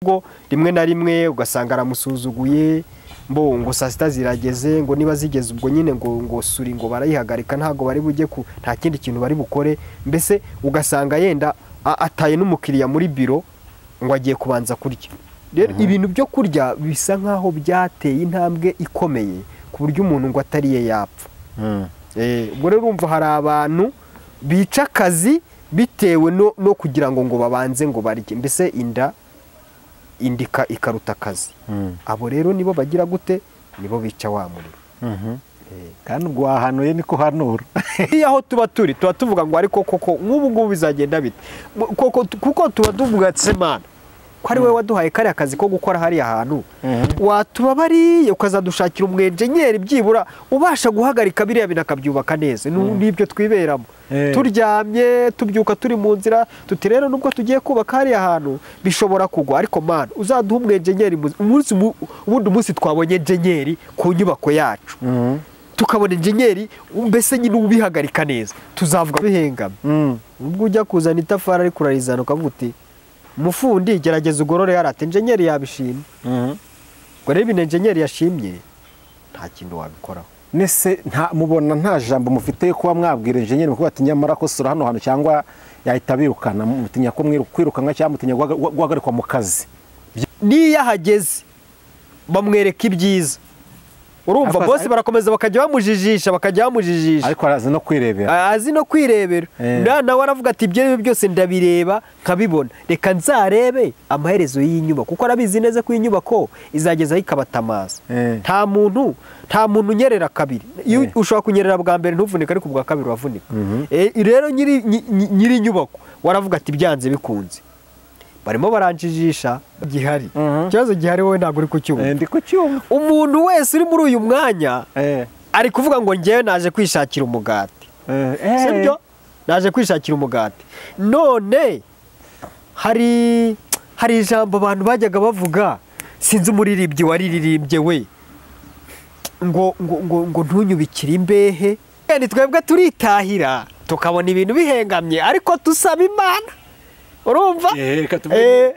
Ubwo rimwe na rimwe ugasanga aramusuzuguye, mbo ngo saa sita zirageze, ngo niba zigeze ubwo nyine ngo suri ngo barayihagarika, ntabwo bari bujye ku nta kindi kintu bari bukore. Mbese ugasanga yenda ataye n'umukiriya muri biro ngo agiye kubanza kurya. Rero ibintu byo kurya bisa nkaho byateye intambwe ikomeye ku buryo umuntu ngo atariye yapfa. Ubwo rero urumva hari abantu bica akazi bitewe no kugira ngo babanze ngo barye, mbese inda indika ikaruta akazi. Abo rero nibo bagira gute, nibo bica wa muriro. Kandi ubwo wahanuye niko hanura. Iyo aho tuba turi tuba tuvuga ngo ariko koko nk'ubu ngubu bizagenda bite, koko kuko tuba tuvuga semana ko ari we waduhaye kariya kazi ko gukora hariya hantu, watubabariye ukazadushakira umwenjenyeri byibura ubasha guhagarika biriya bintu akabyubaka neza. N'ibyo twiberamo turyamye tubyuka turi mu nzira tuti rero nubwo tugiye kubaka hariya hantu bishobora kugwa, ariko mana uzaduha umwenjenyeri umunsi ubundi umunsi twabonye enjenyeri ku nyubako yacu, tukabona enjenyeri mbese nyine ubihagarika neza, tuzavuga bihengamye. Ubwo ujya kuzana itafari ariko urarizana ukavuga uti mufundi gerageza ugorore harate, enjenyeri yabishimye. Ubwo rero ibintu enjenyeri yashimye nta kintu wabikoraho. Nese nta mubona nta jambo mufite kuba mwabwira enjenyeri mukuba ati nyamara ko sura hano hantu, cyangwa yahita birukana, mutinya ko mwirukanka cyangwa mutinya guhagarikwa mu kazi? Niyo ahageze bamwereka ibyiza, urumva bose barakomeza bakajya bamujijisha, bakajya bamujijisha, ariko arazi no kwirebera, azi no kwirebera. Nawe aravuga ati ibyo byose ndabireba nkabibona, reka nzarebe amaherezo y'inyubako, kuko arabizi neza ko inyubako izagezaho ikabatamaza. Nta muntu unyerera kabiri. Iyo ushobora kunyerera bwa mbere ntuvunike, ariko ubwa kabiri uravunika. Rero nyiri inyubako waravuga ati byanze bikunze barimo baranjijisha gihari. Ikibazo gihari wowe ntabwo uri kucyumva. Ndi kucyumva. Umuntu wese uri muri uyu mwanya ari kuvuga ngo ngewe naje kwishakira umugati. Sibyo? Naje kwishakira umugati. None hari ijambo abantu bajyaga bavuga, sinzi umuririmbyi wariririmbye we, ngo ngo ngo ngo ntunyubikire imbehe. Kandi twebwe turitahira tukabona ibintu bihengamye, ariko tusaba Imana. Urumva?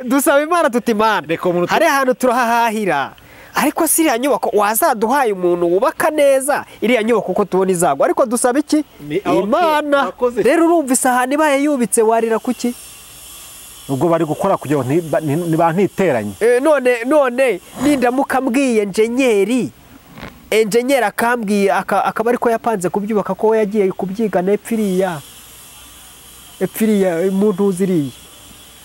Dusaba Imana tuti Imana hari ahantu turahahahira, ariko si iriya nyubako wazaduhaye umuntu wubaka neza iriya nyubako uko tubona izagwa, ariko dusaba iki? Imana. Rero urumva isahani ibaye yubitse warira kuki? Ubwo bari gukora kugira ngo ntibantiteranye. None nindamuka mbwiye enjenyeri, enjenyeri akambwiye akaba ariko yapanze kubyubaka ko we yagiye kubyiga nepfiriya muntu ziriya,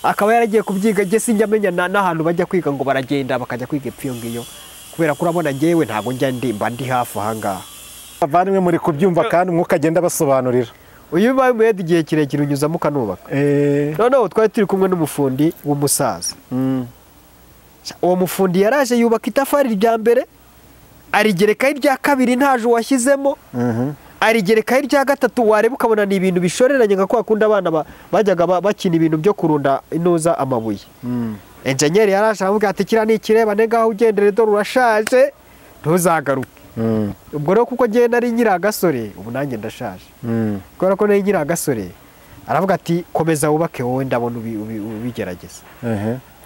akaba yaragiye kubyiga, nge sinjya amenya n'ahantu bajya kwiga ngo baragenda bakajya kwiga epfo iyo ngiyo, kubera ko urabona ngewe ntabwo njya ndimba ndi hafi aha ngaha. Abavandimwe muri kubyumva kandi umwuka agenda abasobanurira. Uyu ubaye umuyede igihe kirekire unyuzamo ukanubaka. Noneho twari turi kumwe n'umufundi w'umusaza. Uwo mufundi yaraje yubaka itafari rya mbere, arigerekaho irya kabiri ntaje washyizemo, arigerekaho irya gatatu, wareba ukabona ni ibintu bishoreranye nka kwa kundi abana bajyaga bakina ibintu byo kurunda inuza amabuye. Enjenyeri yaraje aravuga ati kiriya ni ikirebane ngaho ugendere dore urashaje ntuzagaruke. Ubwo rero kuko ngewe nari nkiri agasore, ubu nanjye ndashaje, kubera ko nari nkiri agasore, aravuga ati komeza wubake wowe ndabona ubigerageza.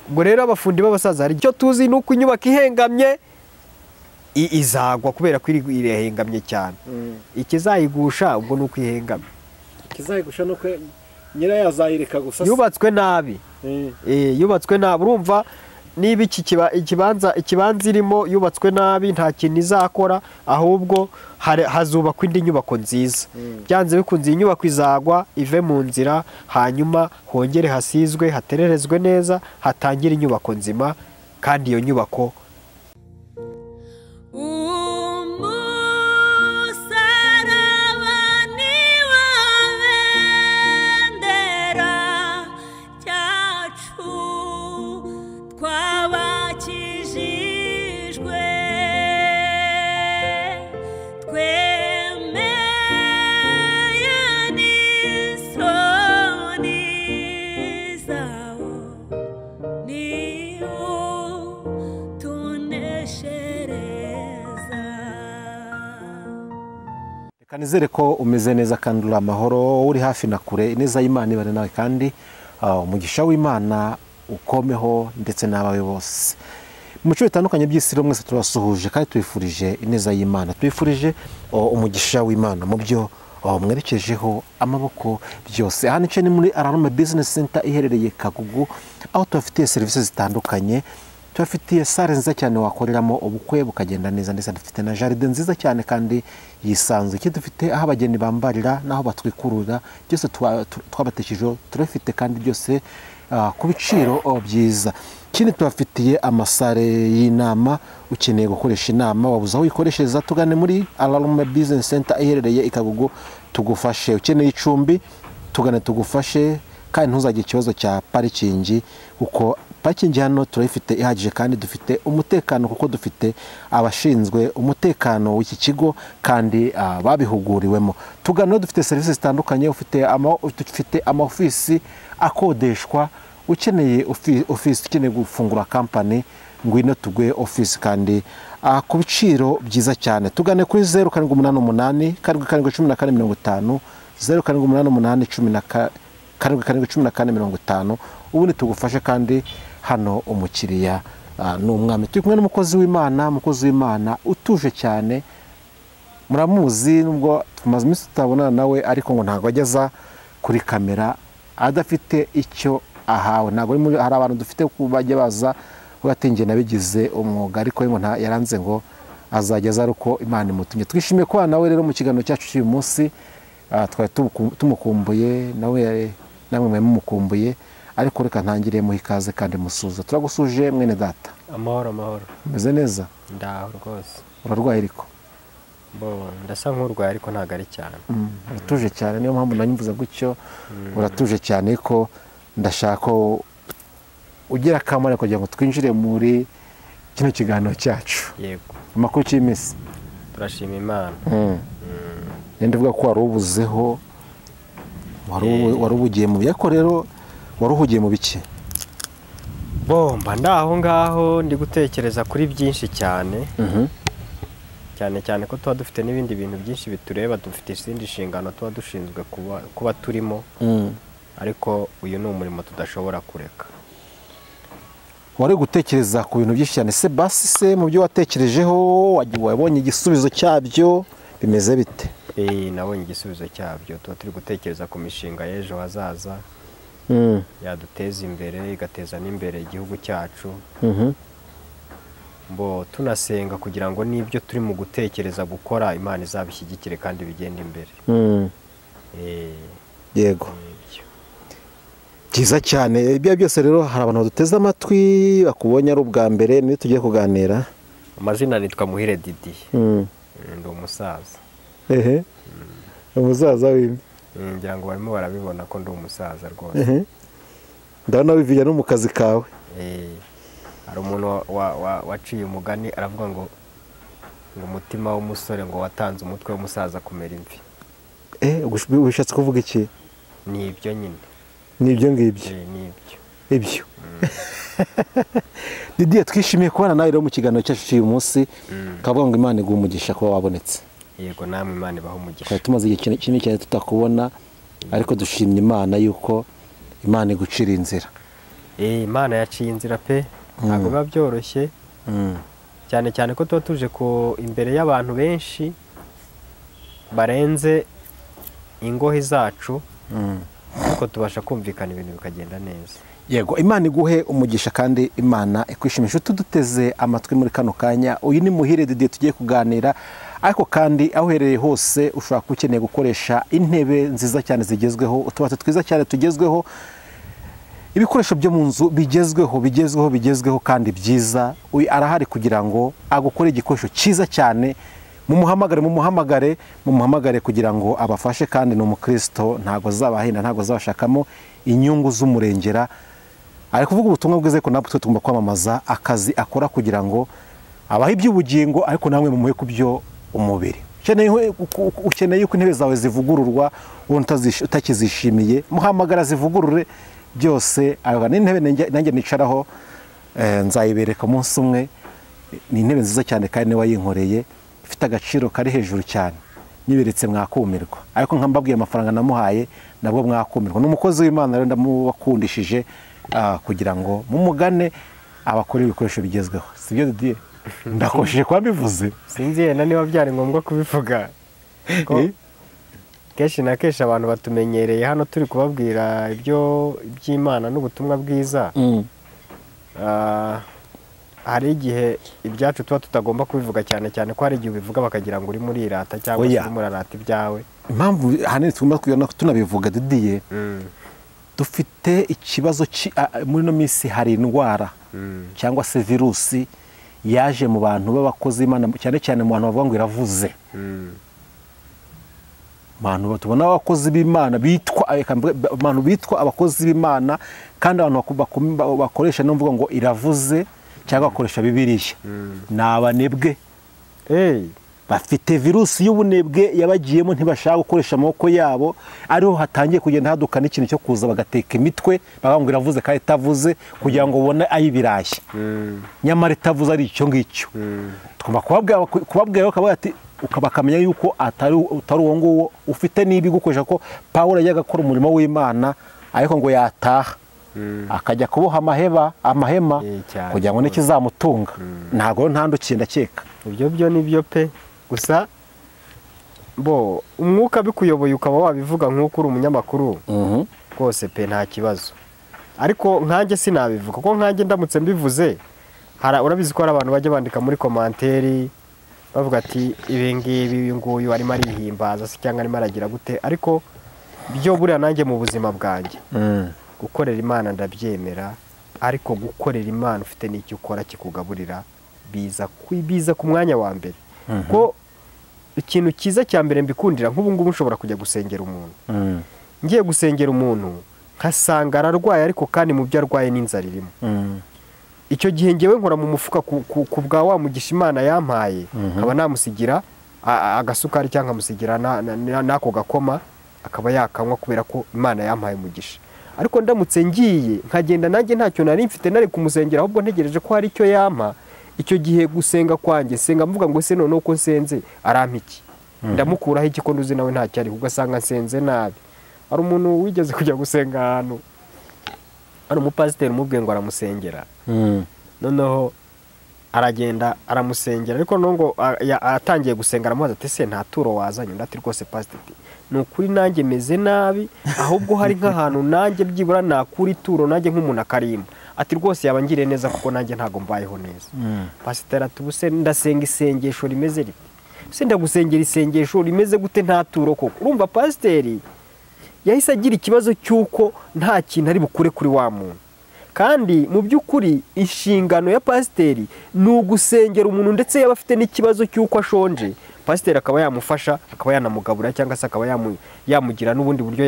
Ubwo rero abafundi b'abasaza hari icyo tuzi, ni uko inyubako ihengamye izagwa kubera ko irahengamye cyane. Ikizayigusha ubwo ni uko ihengamye. Ikizayigusha ni uko nyirayo azayireka gusa. Yubatswe nabi. Yubatswe nabi. Urumva niba iki ikibanza irimo yubatswe nabi nta kintu izakora, ahubwo hazubakwa indi nyubako nziza. Byanze bikunze inyubako izagwa ive mu nzira, hanyuma hongere hasizwe, hatererezwe neza, hatangire inyubako nzima, kandi iyo nyubako Nizere ko umeze neza kandi uri amahoro, uri hafi na kure, ineza y'Imana ibane nawe kandi umugisha w'Imana ukomeho ndetse n'abawe bose mu bice bitandukanye by'isi. Rero mwese turabasuhuje kandi tubifurije ineza y'Imana, tubifurije umugisha w'Imana mu byo mwerekejeho amaboko byose. Hano ni muri Ararume Business Center iherereye Kagugu, aho tubafitiye serivisi zitandukanye. Tubafitiye sale nziza cyane wakoreramo ubukwe bukagenda neza, ndetse dufite na jardin nziza cyane kandi yisanzuye. Icyo dufite aho abageni bambarira n'aho batwikurura byose twabatekerejeho, turabifite kandi byose ku biciro byiza. Ikindi tubafitiye amasare y'inama, ukeneye gukoresha inama wabuze aho uyikoreshereza, tugane muri Ararume Business Center iherereye i Kagugu tugufashe. Ukeneye icumbi tugane tugufashe, kandi ntuzagire ikibazo cya parikingi kuko parikingi hano turayifite ihagije, kandi dufite umutekano kuko dufite abashinzwe umutekano w'iki kigo kandi babihuguriwemo. Tugane, dufite serivisi zitandukanye, ufite ama ofisi akodeshwa, ukeneye ofisi, ukeneye gufungura kampani, ngwino tuguhe ofisi kandi ku biciro byiza cyane. Tugane kuri 0788 77 14 50, 0788 17 14 50, ubundi tugufashe. Kandi hano umukiriya ni umwami. Turi kumwe n'umukozi w'Imana, umukozi w'Imana utuje cyane, muramuzi nubwo tumaze iminsi tutabonana nawe, ariko ngo ntabwo ageza kuri kamera adafite icyo ahawe. Ntabwo hari abantu dufite bajya baza batingiye nabigize umwuga, ariko ngo yaranze ngo azageza ari uko Imana imutumye. Twishimiye kubana nawe rero mu kiganiro cyacu cy'uyu munsi. Twari tumukumbuye, nawe namwe mwe mumukumbuye, ariko reka ntangire muhe ikaze kandi musuza. Turagusuje mwene data. Amahoro amahoro. Umeze neza? Ndaho rwose. Urarwaye ariko? Bo ndasa nk'urwaye ariko ntago ari cyane. Uratuje cyane, niyo mpamvu nanyumvuza gutyo. Uratuje cyane ko ndashaka ugira akamaro kugira ngo twinjire muri kino kiganiro cyacu. Yego. Amakuru cy'iminsi? Turashima Imana. Nende uvuga ko wari ubuzeho, wari ubugiye mu byako, rero wari uhugiye mu biki? Bomba ndaho ngaho ndi gutekereza kuri byinshi cyane. Cyane cyane ko tuba dufite n'ibindi bintu byinshi bitureba, dufite izindi nshingano tuba dushinzwe kuba turimo. Ariko uyu ni umurimo tudashobora kureka. Wari gutekereza ku bintu byinshi cyane se, basi se mu byo watekerejeho wabonye igisubizo cyabyo bimeze bite? Nabonye igisubizo cyabyo. Tuba turi gutekereza ku mishinga y'ejo hazaza yaduteza imbere igateza n'imbere igihugu cyacu. Bo tunasenga kugira ngo n'ibyo turi mu gutekereza gukora Imana izabishyigikire kandi bigende imbere. Yego. Byiza cyane. Ibyo byose rero hari abantu baduteze amatwi bakubonye ari ubwa mbere, niyo tugiye kuganira. Amazina nitwa Muhire Didier. Ndi umusaza. Ehe. Umusaza w'imvi. Ngira ngo barimo barabibona ko ndi umusaza rwose. Ndabona wivuye no mu kazi kawe. Hari umuntu waciye umugani aravuga ngo umutima w'umusore ngo watanze umutwe w'umusaza kumera imvi. Ushatse kuvuga iki? Ni ibyo nyine. Ni ibyo ngibyo. Ni ibyo. Ibyo. Didier, twishimiye kubana nawe rero mu kiganiro cyacu cy'uyu munsi. Kavuga ngo Imana iguhe umugisha kuba wabonetse. Yego, namwe Imana ibahe umugisha. Twari tumaze igihe kinini cyane tutakubona, ariko dushimye Imana yuko Imana igucira inzira. Imana yaciye inzira pe. Ntabwo biba byoroshye. Cyane cyane ko tuba tuje ku imbere y'abantu benshi barenze ingohe zacu, ariko tubasha kumvikana ibintu bikagenda neza. Yego, Imana iguhe umugisha kandi Imana ikwishimisha. Tuduteze amatwi muri kano kanya. Uyu ni Muhire Didier tugiye kuganira, ariko kandi aho uherereye hose ushobora kuba ukeneye gukoresha intebe nziza cyane zigezweho, utubati twiza cyane tugezweho, ibikoresho byo mu nzu bigezweho bigezweho bigezweho kandi byiza. Uyu arahari kugira ngo agukore igikoresho cyiza cyane. Mumuhamagare, mumuhamagare, mumuhamagare kugira ngo abafashe, kandi ni umukristo, ntago azabahenda, ntago azabashakamo inyungu z'umurengera. Ari kuvuga ubutumwa bwiza ko natwe tugomba kwamamaza akazi akora kugira ngo abahe iby'ubugingo, ariko namwe mumuhe ku byo umubiri. Ukeneye yuko intebe zawe zivugururwa, utakizishimiye, muhamagara zivugurure byose. N'intebe nanjye nicaraho nzayibereka umunsi umwe. Ni intebe nziza cyane kandi niwe wayinkoreye, ifite agaciro kari hejuru cyane. Niberetse mwakumirwa, ariko nkambabwiye amafaranga namuhaye nabwo mwakumirwa. Ni umukozi w'Imana rero ndamubakundishije kugira ngo mumugane abakora ibikoresho bigezweho. Sibyo Didier? Ndakosheje kwa mbivuze. Sinzi yenda niba byari ngombwa kubivuga. Kenshi na kenshi abantu batumenyereye hano turi kubabwira ibyo iby'Imana n'ubutumwa bwiza. Hari igihe ibyacu tuba tutagomba kubivuga cyane cyane ko hari igihe ubivuga bakagira ngo uri muri irata cyangwa se uri murarata ibyawe. Impamvu ahanini tugomba kuyona tunabivuga Didier, dufite ikibazo muri no minsi hari indwara cyangwa se virusi yaje mu bantu b'abakozi Imana, cyane cyane mu bantu bavuga ngo iravuze. Abantu tubona abakozi b'Imana bitwa abantu bitwa abakozi b'Imana, kandi abantu bakoresha no mvuga ngo iravuze cyangwa bakoresha Bibiliya, ni abanebwe. Bafite virusi y'ubunebwe yabagiyemo, ntibashaka gukoresha amaboko yabo, ariho hatangiye kugenda haduka n'ikintu cyo kuza bagateka imitwe bakavuga ngo iravuze kandi itavuze, kugira ngo ubone ay'ibirayi, nyamara itavuze ari icyo ngicyo. Tugomba kubabwira bakavuga ati ukabakamenya yuko atari uwo nguwo ufite nibi gukoresha, ko Pawulo yajyaga akora umurimo w'Imana ariko ngo yataha akajya kuboha amahema kugira ngo n'ikizamutunga. Ntago ntandukiye ndakeka. Ibyo byo nibyo pe. Gusa bo umwuka bikuyoboye ukaba wabivuga nk'uko uri umunyamakuru rwose pe nta kibazo. Ariko nkanjye sinabivuga kuko nkanjye ndamutse mbivuze, urabizi ko hari abantu bajya bandika muri komanteri bavuga ati ibi ngibi uyu nguyu arimo arihimbaza se cyangwa arimo aragira gute. Ariko byo buriya nanjye mu buzima bwanjye gukorera Imana ndabyemera, ariko gukorera Imana ufite n'icyo ukora kikugaburira biza ku mwanya wa mbere. Ko ikintu cyiza cya mbere mbikundira, nk'ubu ngubu nshobora kujya gusengera umuntu, ngiye gusengera umuntu nkasanga ararwaye ariko kandi mu byo arwaye n'inzara irimo. Icyo gihe ngewe nkora mu mufuka ku bwa wa mugisha Imana yampaye, nkaba namusigira agasukari cyangwa nkamusigira n'ako gakoma akaba yakanywa kubera ko Imana yampaye umugisha. Ariko ndamutse ngiye nkagenda nanjye ntacyo nari mfite nari kumusengera, ahubwo ntegereje ko hari icyo yampa, icyo gihe gusenga kwanjye senga mvuga ngo se none uko nsenze arampa iki, ndamukuraho iki ko nduzi nawe ntacyo ari, ugasanga nsenze nabi. Hari umuntu wigeze kujya gusenga ahantu, hari umupasiteri umubwiye ngo aramusengera, noneho aragenda aramusengera, ariko nongo atangiye gusenga aramubaza ati se nta turo wazanye? Undi ati rwose pasiteri ni ukuri nanjye meze nabi, ahubwo hari nk'ahantu nanjye byibura nakura ituro nanjye nk'umuntu akarimba. Ati rwose yaba ngiriye neza kuko nanjye ntago mbayeho neza. Pasiteri ati ubuse ndasenga isengesho rimeze rite? Se ndagusengera isengesho rimeze gute nta turo koko? Urumva pasiteri yahise agira ikibazo cy'uko nta kintu ari bukure kuri wa muntu. Kandi mu by'ukuri inshingano ya pasiteri ni ugusengera umuntu, ndetse yaba afite n'ikibazo cy'uko ashonje, pasiteri akaba yamufasha, akaba yanamugabura cyangwa se akaba yamugira n'ubundi buryo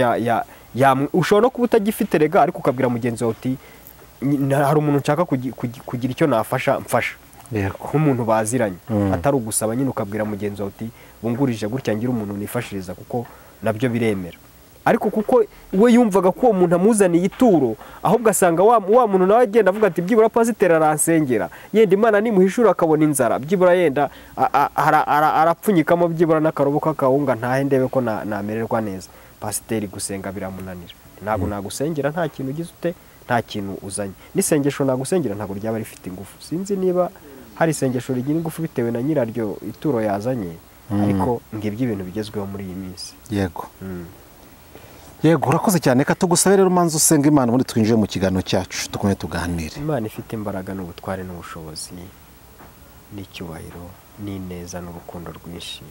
ushobora no kuba utagifite rega, ariko ukabwira mugenzi wawe uti hari umuntu nshaka kugira icyo nafasha mfasha, nk'umuntu baziranye, atari ugusaba nyine, ukabwira mugenzi wawe uti bungurije gutya ngira umuntu nifashiriza, kuko nabyo biremera. Ariko kuko we yumvaga ko uwo muntu amuzaniye ituro, ahubwo asanga wa muntu nawe agenda avuga ati byibura pasiteri aransengera, yenda Imana nimuhishura akabona inzara, byibura yenda arapfunyikamo byibura n'akarobo k'akawunga ntahe ndebe ko namererwa neza. Pasiteri gusenga biramunanira. Ntabwo nagusengera nta kintu ugize ute, nta kintu uzanye. N'isengesho nagusengera ntabwo ryaba rifite ingufu. Sinzi niba hari isengesho rigira ingufu bitewe na nyiraryo ituro yazanye, ariko ngibyo ibintu bigezweho muri iyi minsi. Yego. Yego, urakoze cyane. Reka tugusabe rero umanze usenga Imana ubundi twinjire mu kiganiro cyacu dukomeze tuganire. Imana ifite imbaraga n'ubutware n'ubushobozi n'icyubahiro n'ineza n'urukundo rwinshi.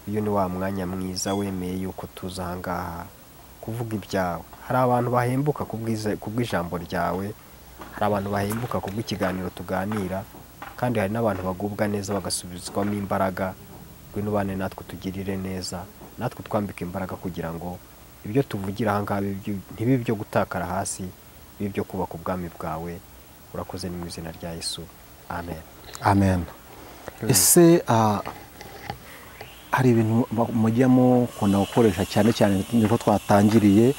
Uyu ni wa mwanya mwiza wemeye yuko tuza aha ngaha kuvuga ibyawe. Hari abantu bahembuka kubw'ijambo ryawe, hari abantu bahembuka kubw'ikiganiro tuganira, kandi hari n'abantu bagubwa neza bagasubizwamo imbaraga. Ngwino ubane natwe tugirire neza, natwe twambike imbaraga kugira ngo ibyo tuvugira aha ngaha ntibibe ibyo gutakara hasi, bibe ibyo kubaka ubwami bwawe. Urakoze, ni mu izina rya Yesu, amen. Amen. Ese hari ibintu mujyamo mukunda gukoresha cyane cyane niko twatangiriye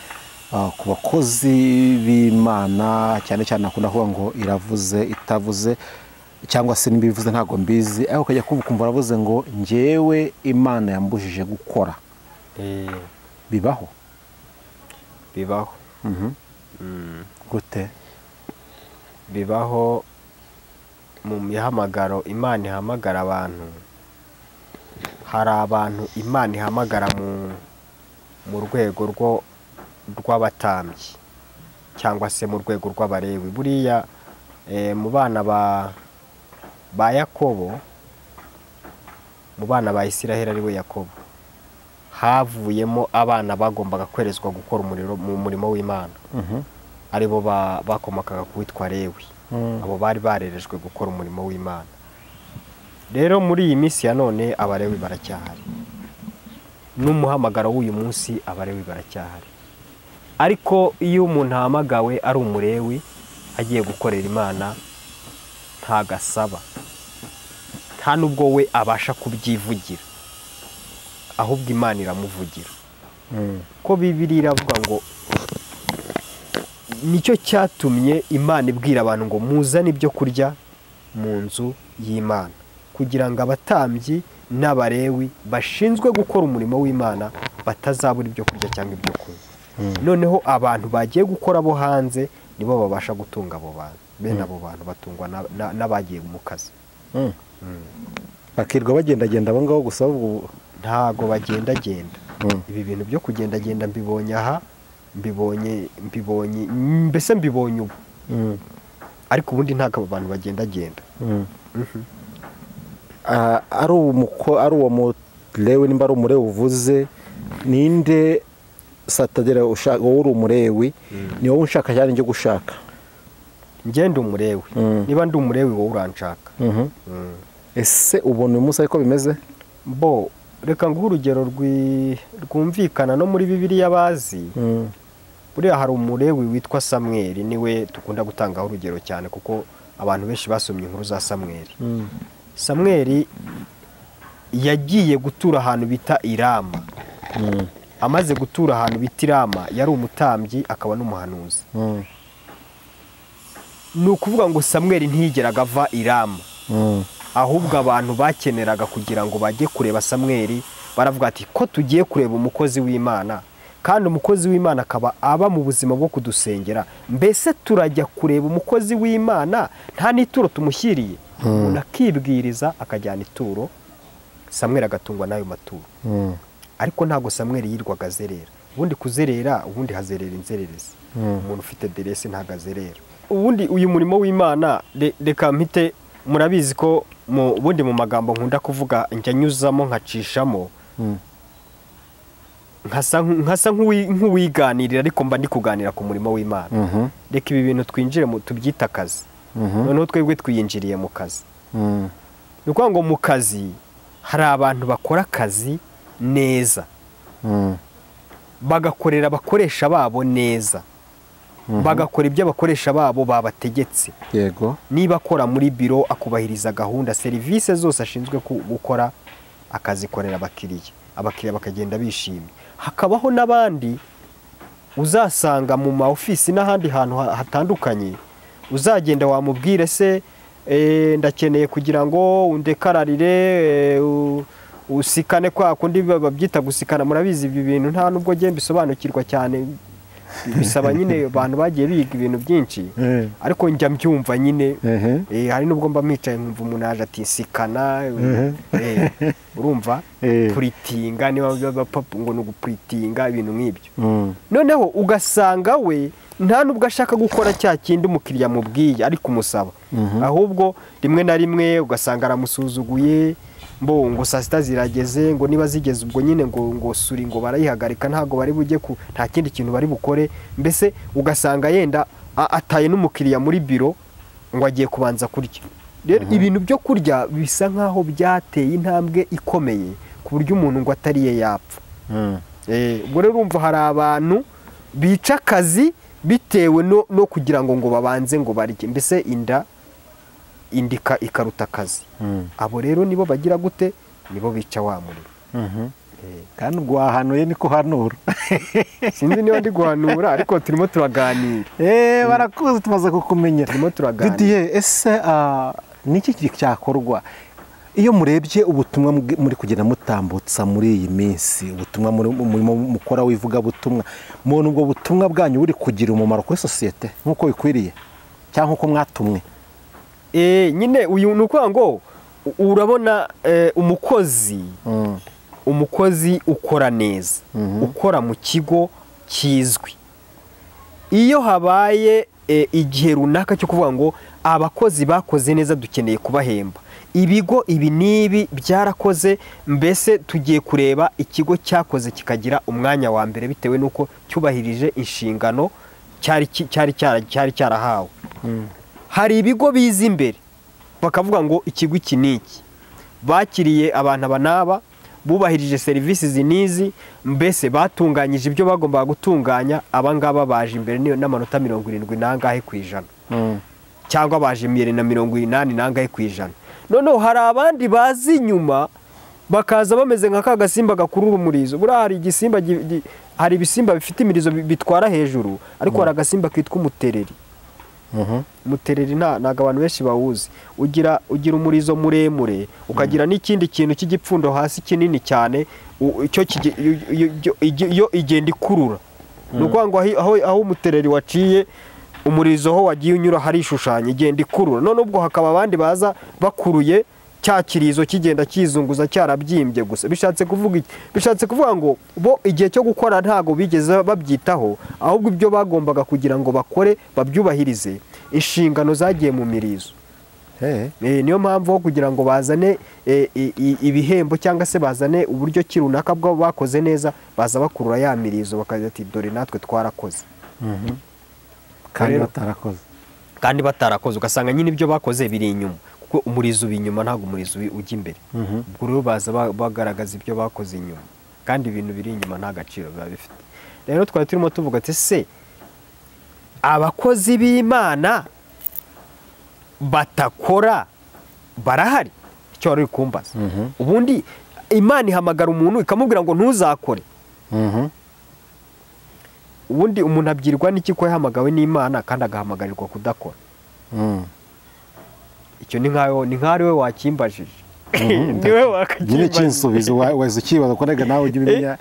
ku bakozi b'Imana, cyane cyane akunda kuvuga ngo iravuze itavuze, cyangwa se nimbivuze ntago mbizi, ariko ukajya kumva aravuze ngo njyewe Imana yambujije gukora. Bibaho? Bibaho. Gute? Bibaho mu mihamagaro Imana ihamagara abantu. Hari abantu Imana ihamagara mu rwego rw'abatambyi cyangwa se mu rwego rw'abarewi. Buriya mu bana ba Yakobo, mu bana ba Isiraheli ari we Yakobo, havuyemo abana bagombaga kwerezwa gukora umuriro mu murimo w'Imana, aribo bakomokaga ku witwa Lewi. Abo bari barerejwe gukora umurimo w'Imana. Rero muri iyi minsi ya none abarewi baracyahari, n'umuhamagaro w'uyu munsi abarewi baracyahari. Ariko iyo umuntu ahamagawe ari umurewi agiye gukorera Imana, ntagasaba, nta nubwo we abasha kubyivugira, ahubwo Imana iramuvugira. Ko Bibiliya iravuga ngo nicyo cyatumye Imana ibwira abantu ngo muzane ibyo kurya mu nzu y'Imana, kugira ngo abatambyi n'abarewi bashinzwe gukora umurimo w'Imana batazabura ibyo kurya cyangwa ibyo kunywa. Noneho abantu bagiye gukora bo hanze nibo babasha gutunga abo bantu. Bene abo bantu batungwa n'abagiye mu kazi. Bakirwa bagendagenda abo ngabo gusa? Ntago bagendagenda. Ibi bintu byo kugendagenda mbibonye aha, mbibonye mbese mbibonye ubu. Ariko ubundi ntago abo bantu bagendagenda. Ari uwo murewi, nimba ari umurewi uvuze, ninde satadera ushaka? Wowe uri umurewi, ni wowe unshaka cyane njye gushaka? Njye ndi umurewi. Niba ndi umurewi wowe uranshaka. Ese ubona uyu munsi ariko bimeze? Bo reka nguhe urugero rwumvikana no muri Bibiliya bazi. Buriya hari umurewi witwa Samweli, niwe dukunda gutangaho urugero cyane kuko abantu benshi basomye inkuru za Samweli. Samweli yagiye gutura ahantu bita Irama. Amaze gutura ahantu bita Irama, yari umutambyi akaba n'umuhanuzi. Ni ukuvuga ngo Samweli ntiyigeraga ava Irama, ahubwo abantu bakeneraga kugira ngo bajye kureba Samweli baravuga ati ko tugiye kureba umukozi w'Imana, kandi umukozi w'Imana akaba aba mu buzima bwo kudusengera, mbese turajya kureba umukozi w'Imana nta n'ituro tumushyiriye? Umuntu akibwiriza akajyana ituro, Samweli agatungwa n'ayo maturo. Ariko ntago Samweli yirwaga azerera. Ubundi kuzerera, ubundi hazerera inzererezi. Umuntu ufite derese ntago azerera. Ubundi uyu murimo w'Imana, reka mpite, murabizi ko ubundi mu magambo nkunda kuvuga njya nyuzamo nkacishamo, nkasa nk'uwiganirira, ariko mba ndi kuganira ku murimo w'Imana. Reka ibi bintu twinjire mu tubyita akazi. Noneho twebwe twiyinjiriye mu kazi. Ni ukuvuga ngo mu kazi hari abantu bakora akazi neza, bagakorera abakoresha babo neza, bagakora ibyo abakoresha babo babategetse. Yego. Niba akora muri biro akubahiriza gahunda, serivisi zose ashinzwe gukora akazikorera abakiriya, abakiriya bakagenda bishimye. Hakabaho n'abandi uzasanga mu ma ofisi n'ahandi hantu hatandukanye, uzagenda wamubwire se ndakeneye kugira ngo undekararire, usikane kwa kundi babyita gusikana. Murabizi ibi bintu nta nubwo ngiye mbisobanukirwa cyane, bisaba nyine abantu bagiye biga ibintu byinshi, ariko njya mbyumva nyine. Hari nubwo mba mwicaye nkumva umuntu aje ati sikana, urumva puritinga, niba ngo ni ugupuritinga ibintu nk'ibyo. Noneho ugasanga we nta nubwo ashaka gukora cya kindi umukiriya amubwiye ari kumusaba, ahubwo rimwe na rimwe ugasanga aramusuzuguye, mbo ngo saa sita zirageze, ngo niba zigeze ubwo nyine ngo suri ngo barayihagarika, ntago bari bujye ku nta kindi kintu bari bukore. Mbese ugasanga yenda ataye n'umukiriya muri biro ngo agiye kubanza kurya. Rero ibintu byo kurya bisa nkaho byateye intambwe ikomeye ku buryo umuntu ngo atariye yapfa. Ubwo rero urumva hari abantu bica akazi bitewe no kugira ngo babanze ngo barye, mbese inda indika ikaruta akazi. Abo rero nibo bagira gute? Nibo bica wa muriro. Kandi ubwo wahanuye niko hanura. Sinzi niba ndi guhanura, ariko turimo turaganira. Barakuzi tumaze kukumenya. Turimo turaganira. Didier, ese niki cyakorwa? Iyo murebye ubutumwa muri kugenda mutambutsa muri iyi minsi, ubutumwa murimo mukora wivuga butumwa, mubona ubwo butumwa bwanyu buri kugira umumaro kuri sosiyete nk'uko bikwiriye cyangwa nk'uko mwatumwe? Nyine uyu ni ukuvuga ngo urabona umukozi ukora neza, ukora mu kigo kizwi, iyo habaye igihe runaka cyo kuvuga ngo abakozi bakoze neza dukeneye kubahemba, ibigo ibi n'ibi byarakoze, mbese tugiye kureba ikigo cyakoze kikagira umwanya wa mbere bitewe n'uko cyubahirije inshingano cyari cyarahawe. Hari ibigo biza imbere bakavuga ngo ikigo iki n'iki bakiriye abantu aba n'aba, bubahirije serivisi izi n'izi, mbese batunganyije ibyo bagombaga gutunganya, aba ngaba baje imbere n'amanota 70 n'angahe ku ijana, cyangwa baje imbere na 80 n'angahe ku ijana. Noneho hari abandi bazi inyuma bakaza bameze nka ka gasimba gakurura umurizo. Buriya hari igisimba, hari ibisimba bifite imirizo bitwara hejuru, ariko hari agasimba kitwa umutereri. Umutereri ntabwo abantu benshi bawuzi. Ugira umurizo muremure, ukagira n'ikindi kintu cy'igipfundo hasi kinini cyane, iyo igenda ikurura. Ni ukuvuga ngo aho umutereri waciye umurizo ho wagiye unyura hari ishushanya igenda ikurura. None ubwo hakaba abandi baza bakuruye cya kirizo kigenda kizunguza cyarabyimbye gusa. Bishatse kuvuga iki? Bishatse kuvuga ngo bo igihe cyo gukora ntago bigeze babyitaho, ahubwo ibyo bagombaga kugira ngo bakore babyubahirize, inshingano zagiye mu mirizo. Niyo mpamvu ho kugira ngo bazane ibihembo cyangwa se bazane uburyo ki runaka bwo bakoze neza, baza bakurura ya mirizo bakagira ati dore natwe twarakoze. Kandi batarakoze, ugasanga nyine ibyo bakoze biri inyuma, kuko umurizo uba inyuma ntabwo umurizo ujya imbere. Ubwo rero baza bagaragaza ibyo bakoze inyuma, kandi ibintu biri inyuma nta gaciro biba bifite. Rero twari turimo tuvuga ati se abakozi b'Imana batakora barahari? Icyo wari kumbaza. Ubundi Imana ihamagara umuntu ikamubwira ngo ntuzakore. Ubundi umuntu abwirwa n'iki ko yahamagawe n'Imana kandi agahamagarirwa kudakora? Icyo ni nkaho ni nkari we wakimbajije. Niwe wakakimbajije. Nyine kinsubizo waza ukibaza ko naga nawe ujye ubimenya.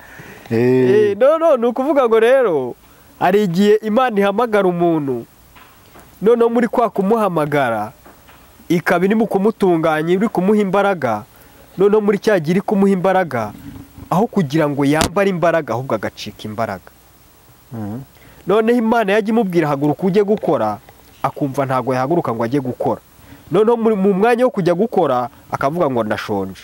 No ni ukuvuga ngo rero hari igihe Imana ihamagara umuntu, noneho muri kwa kumuhamagara ikaba irimo kumutunganya, iri kumuha imbaraga, noneho muri cya gihe iri kumuha imbaraga, aho kugira ngo yambare imbaraga ahubwo agacika imbaraga. Noneho Imana yajya imubwira haguruka ujye gukora, akumva ntago yahaguruka ngo ajye gukora. Noneho mu mwanya wo kujya gukora akavuga ngo ndashonje.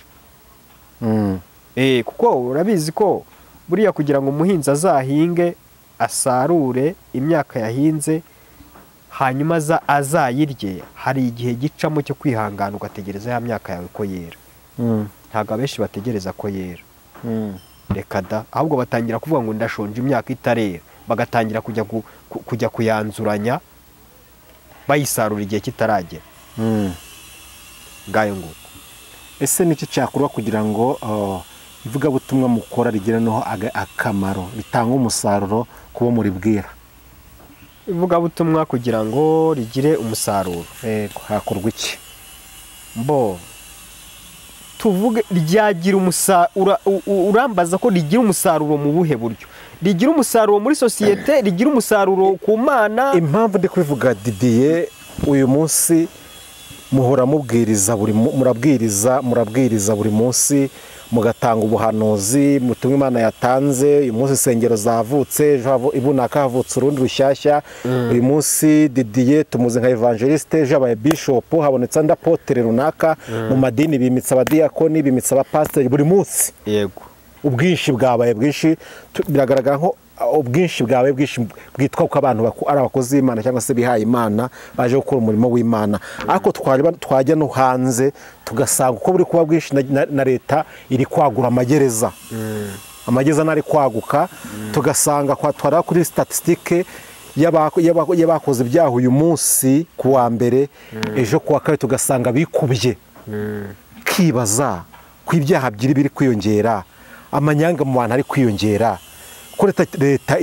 Kuko urabizi ko buriya kugira ngo umuhinzi azahinge asarure imyaka yahinze hanyuma azayirye, hari igihe gicamo cyo kwihangana ugategereza ya myaka yawe ko yera. Ntabwo abenshi bategereza ko yera. Reka da, ahubwo batangira kuvuga ngo ndashonje imyaka itarera, bagatangira kujya kuyanzuranya bayisarura igihe kitaragera. Ngayo nguko. Ese niki cyakorwa kugira ngo ivugabutumwa mukora rigire noho akamaro, ritanga umusaruro kubo muribwira? Ivugabutumwa kugira ngo rigire umusaruro, hakorwa iki? Mbo tuvuge ryagira umusaruro, urambaza ko rigira umusaruro mu buhe buryo? Rigira umusaruro muri sosiyete, rigira umusaruro ku Mana. Impamvu ndi kubivuga Didier, uyu munsi muhora mubwiriza buri murabwiriza buri munsi, mugatanga ubuhanuzi mutumwa Imana yatanze. Uyu munsi insengero zavutse, ejo ibunaka havutse urundi rushyashya. Uyu munsi Didier tumuze nka evangeliste, ejo abaye bishop, habonetse andi apotre runaka. Mu madini bimitse abadiyakoni, bimitse abapasiteri buri munsi. Yego, ubwinshi bwabaye bwinshi, biragaragara nko ubwinshi bwabaye bwinshi bwitwa ko abantu ari abakozi b'Imana cyangwa se bihaye Imana baje gukora umurimo w'Imana. Ariko twajya no hanze tugasanga uko buri kuba bwinshi na leta iri kwagura amagereza. Amagereza nari kwaguka, tugasanga twara kuri statistique y'abakoze ibyaha uyu munsi ku wa mbere, ejo ku wa kabiri tugasanga bikubye. Kibaza ku ibyaha byiri biri kwiyongera, amanyanga mu bantu ari kwiyongera, ko leta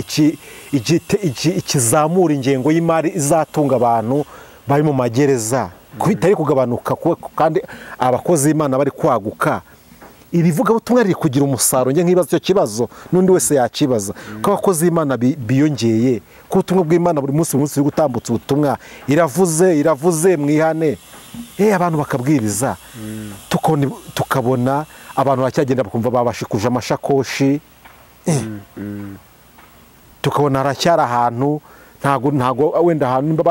ikizamura ingengo y'imari izatunga abantu bari mu magereza. Bitari kugabanuka kandi abakozi b'Imana bari kwaguka, ibivugabutumwa riri kugira umusaruro. Njye nkibaza icyo kibazo n'undi wese yakibaza, ko abakozi b'Imana biyongeye, ko ubutumwa bw'Imana buri munsi buri gutambutsa ubutumwa, iravuze mwihane, abantu bakabwiriza, tukabona abantu bacyagenda bakumva babashikuje amashakoshi, tukabona haracyari ahantu ntago wenda ahantu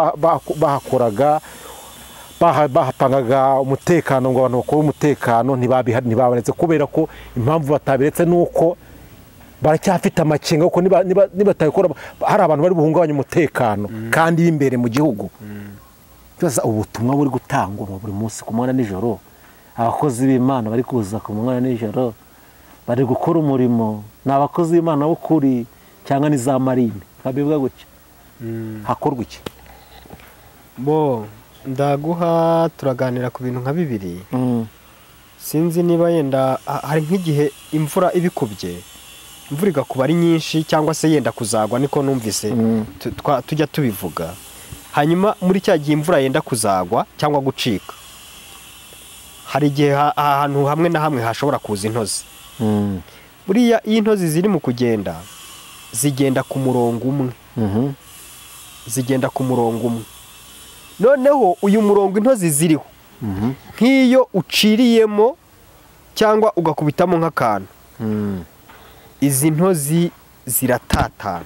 bahakoraga bahapangaga umutekano ngo abantu bakore umutekano, ntibabaretse kubera ko impamvu batabiretse nuko baracyafite amakenga, kuko nibatabikora hari abantu bari buhungabanya umutekano kandi b'imbere mu gihugu. Tubaza ubutumwa buri gutangwa buri munsi ku manywa nijoro, abakozi b'Imana bari kuza ku manywa nijoro bari gukora umurimo, ni abakozi b'Imana b'ukuri cyangwa ni za marine babivuga gutya, hakorwa iki? Bo ndaguha turaganira ku bintu nka bibiri. Sinzi niba yenda hari nk'igihe imvura ibikubye, imvura igakuba ari nyinshi cyangwa se yenda kuzagwa, niko numvise tujya tubivuga. Hanyuma muri cya gihe imvura yenda kuzagwa cyangwa gucika, hari igihe ahantu hamwe na hamwe hashobora kuza intozi. Buriya iyo intozi ziri mu kugenda zigenda ku murongo umwe, zigenda ku murongo umwe. Noneho uyu murongo intozi ziriho, nk'iyo uciriyemo cyangwa ugakubitamo nk'akantu, izi ntozi ziratatana.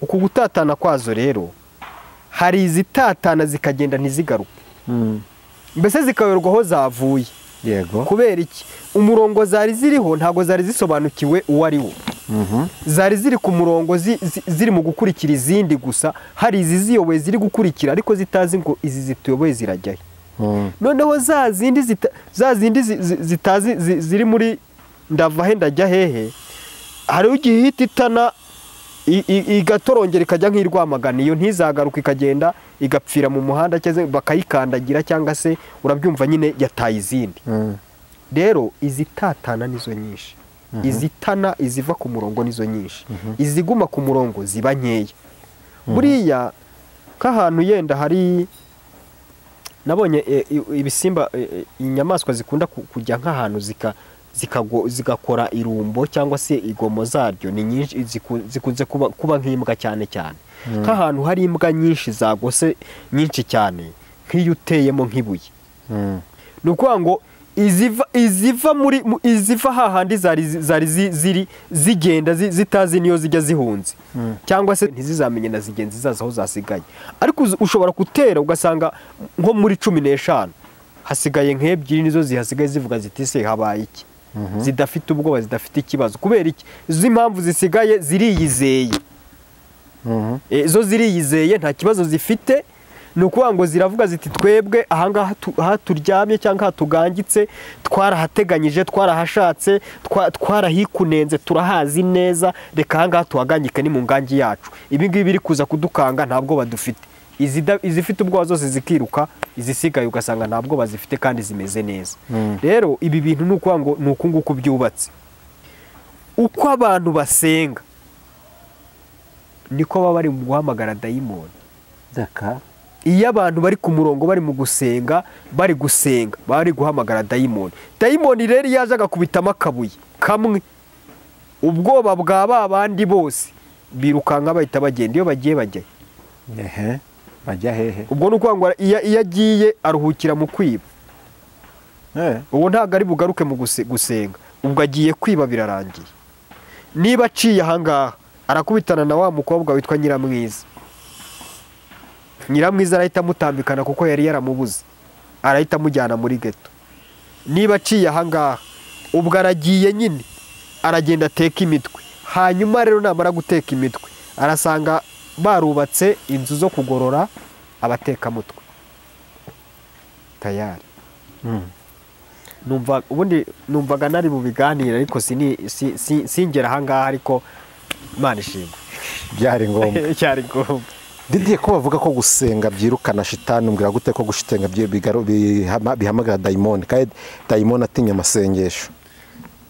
Uku gutatana kwazo rero, hari izitatana zikagenda ntizigaruke, mbese zikayoberwa aho zavuye. Yego. Kubera iki? Umurongo zari ziriho ntago zari zisobanukiwe uwo ari wo. Zari ziri ku murongo ziri mu gukurikira izindi gusa, hari izi ziyoboye ziri gukurikira ariko zitazi ngo izi zituyoboye zirajyahe. Noneho za zindi zitazi ziri muri ndava he ndajya hehe, hari igihe ihita itana igatorongera ikajya nk'irwamagana, iyo ntizagaruka ikagenda igapfira mu muhanda cyangwa bakayikandagira cyangwa se urabyumva nyine yataye izindi. Rero izitatana nizo nyinshi, izitana iziva ku murongo nizo nyinshi, iziguma ku murongo ziba nkeya. Buriya nk'ahantu yenda hari nabonye ibisimba, inyamaswa zikunda kujya nk'ahantu zigakora irumbo cyangwa se igomo zaryo ni nyinshi, zikunze kuba nk'imbwa cyane cyane. Nk'ahantu hari imbwa nyinshi zagose nyinshi cyane, nk'iyo uteyemo nk'ibuye, ni ukuvuga ngo iziva muri iziva hahandi zari ziri zigenda zitazi niyo zijya zihunze, cyangwa se ntizizamenye na zigenzi zazo aho zasigaye. Ariko ushobora gutera ugasanga nko muri 15 hasigaye nk'ebyiri nizo zihasigaye zivuga ziti se habaye iki, zidafite ubwoba, zidafite ikibazo. Kubera iki? Z'impamvu zisigaye ziriyizeye, zo ziriyizeye nta kibazo zifite. Ni ukuvuga ngo ziravuga ziti twebwe ahangaha turyamye cyangwa tugangitse twarahateganyije, twarahashatse, twarahikunenze, turahazi neza, reka ahangaha tuhagangike ni mu ngangi yacu, ibi ngibi biri kuza kudukanga ntabwo badufite. Izifite ubwoba zose zikiruka, izisigaye ugasanga ntabwo bazifite kandi zimeze neza. Rero ibi bintu ni ukuvuga ngo ni uku nguku byubatse. Uko abantu basenga niko baba bari mu guhamagara dayimoni. Iyo abantu bari ku murongo bari mu gusenga, bari gusenga, bari guhamagara dayimoni. Dayimoni rero yaje agakubitamo akabuye kamwe, ubwoba bwa babandi bose birukanka bahita bagenda. Iyo bagiye bajya ehe, bajya hehe? Ubwo ni ukuvuga ngo iyo agiye aruhukira mu kwiba, uwo ntabwo ari bugaruke mu gusenga, ubwo agiye kwiba birarangiye. Niba aciye ahangaha arakubitana na wa mukobwa witwa Nyiramwiza, Nyiramwiza arahita amutambikana kuko yari yaramubuze, arahita amujyana muri ghetto. Niba aciye ahangaha ubwo aragiye nyine, aragenda ateka imitwe. Hanyuma rero namara guteka imitwe arasanga barubatse inzu zo kugorora abatekamutwe tayari. Numva ubundi numvaga nari bubiganira ariko singera ahangaha, ariko Imana ishimwe byari ngombwa, cyari ngombwa. Didier, ko bavuga ko gusenga byirukana shitani, umbwira gute ko gushitenga bihamagara dayimoni, kandi dayimoni atinya amasengesho?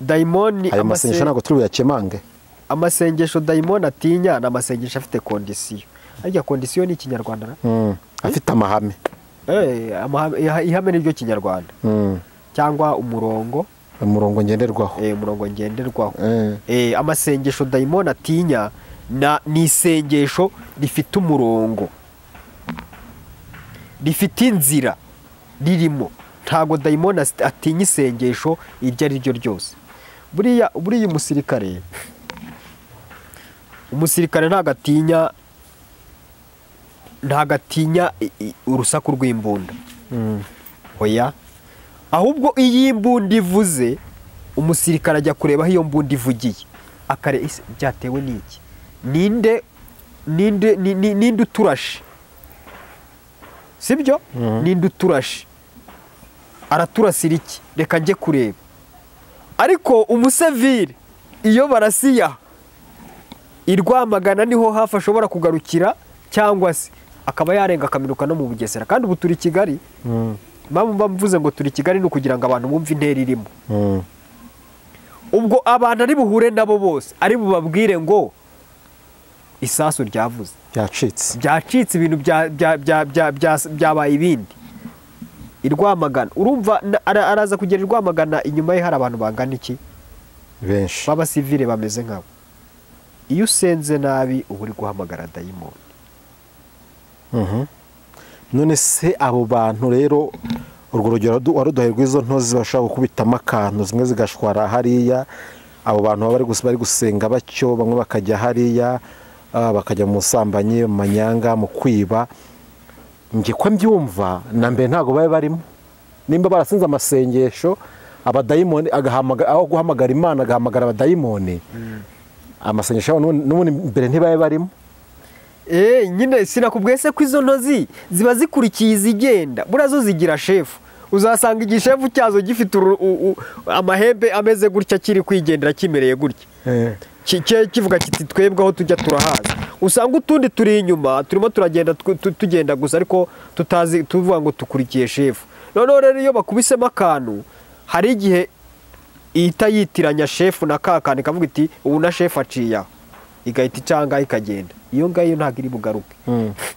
Dayimoni ayo masengesho ntabwo turi buyakemange. Amasengesho dayimoni atinya ni amasengesho afite kondisiyo. Arya kondisiyo ni ikinyarwanda na? Afite amahame. Ihame ni ryo Kinyarwanda. Cyangwa umurongo. Umurongo ngenderwaho. Umurongo ngenderwaho. Amasengesho dayimoni atinya ni isengesho rifite umurongo, rifite inzira ririmo. Ntago dayimoni atinya isengesho iryo ari ryo ryose. Buriya umusirikare ntago atinya urusaku rw'imbunda. Oya, ahubwo iyi mbunda ivuze umusirikare ajya kureba aho iyo mbunda ivugiye, akare byatewe n'iki, ninde ninde ninde uturashe, sibyo? Ninde uturashe, araturasira iki, reka njye kureba. Ariko umusevire iyo barasiya i Rwamagana niho hafi ashobora kugarukira, cyangwa se akaba yarenga akaminuka no mu Bugesera. Kandi ubu turi Kigali. Mpamvu mvuze ngo turi Kigali ni ukugira ngo abantu bumve intera irimo. Ubwo abantu ari buhure nabo bose ari bubabwire ngo isasu ryavuze, byacitse, ibintu byabaye ibindi. I Rwamagana urumva araza kugera i Rwamagana, inyuma ye hari abantu bangana iki? Benshi b'abasivile bameze nkabo. Iyo usenze nabi uba uri guhamagara dayimoni. None se abo bantu rero, urwo rugero waruduhaye rw'izo ntozi bashobora gukubitamo akantu zimwe zigashwara hariya, abo bantu baba bari gusenga batyo, bamwe bakajya hariya, bakajya mu busambanyi, mu manyanga, mu kwiba. Njye ko mbyumva na mbere ntabwo bari barimo. Nimba barasinze amasengesho, abadayimoni agahamagara, aho guhamagara Imana agahamagara abadayimoni, amasengesho yabo n'ubundi mbere ntibaye barimo. Nyine sinakubwiye se ko izo ntozi ziba zikurikiye izigenda, buriya zo zigira shefu. Uzasanga igishefu cyazo gifite amahembe ameze gutya, kiri kwigendera kimereye gutya, kivuga kiti twebwe aho tujya turahazi. Usanga utundi turi inyuma turimo turagenda tugenda gusa, ariko tutazi, tuvuga ngo tukurikiye shefu. Noneho rero iyo bakubisemo akantu, hari igihe ihita yitiranya shefu na kakandi, ikavuga iti ubu na shefu aciye aho, igahita icanga ikagenda. Iyo ngayo ntabwo iri bugaruke,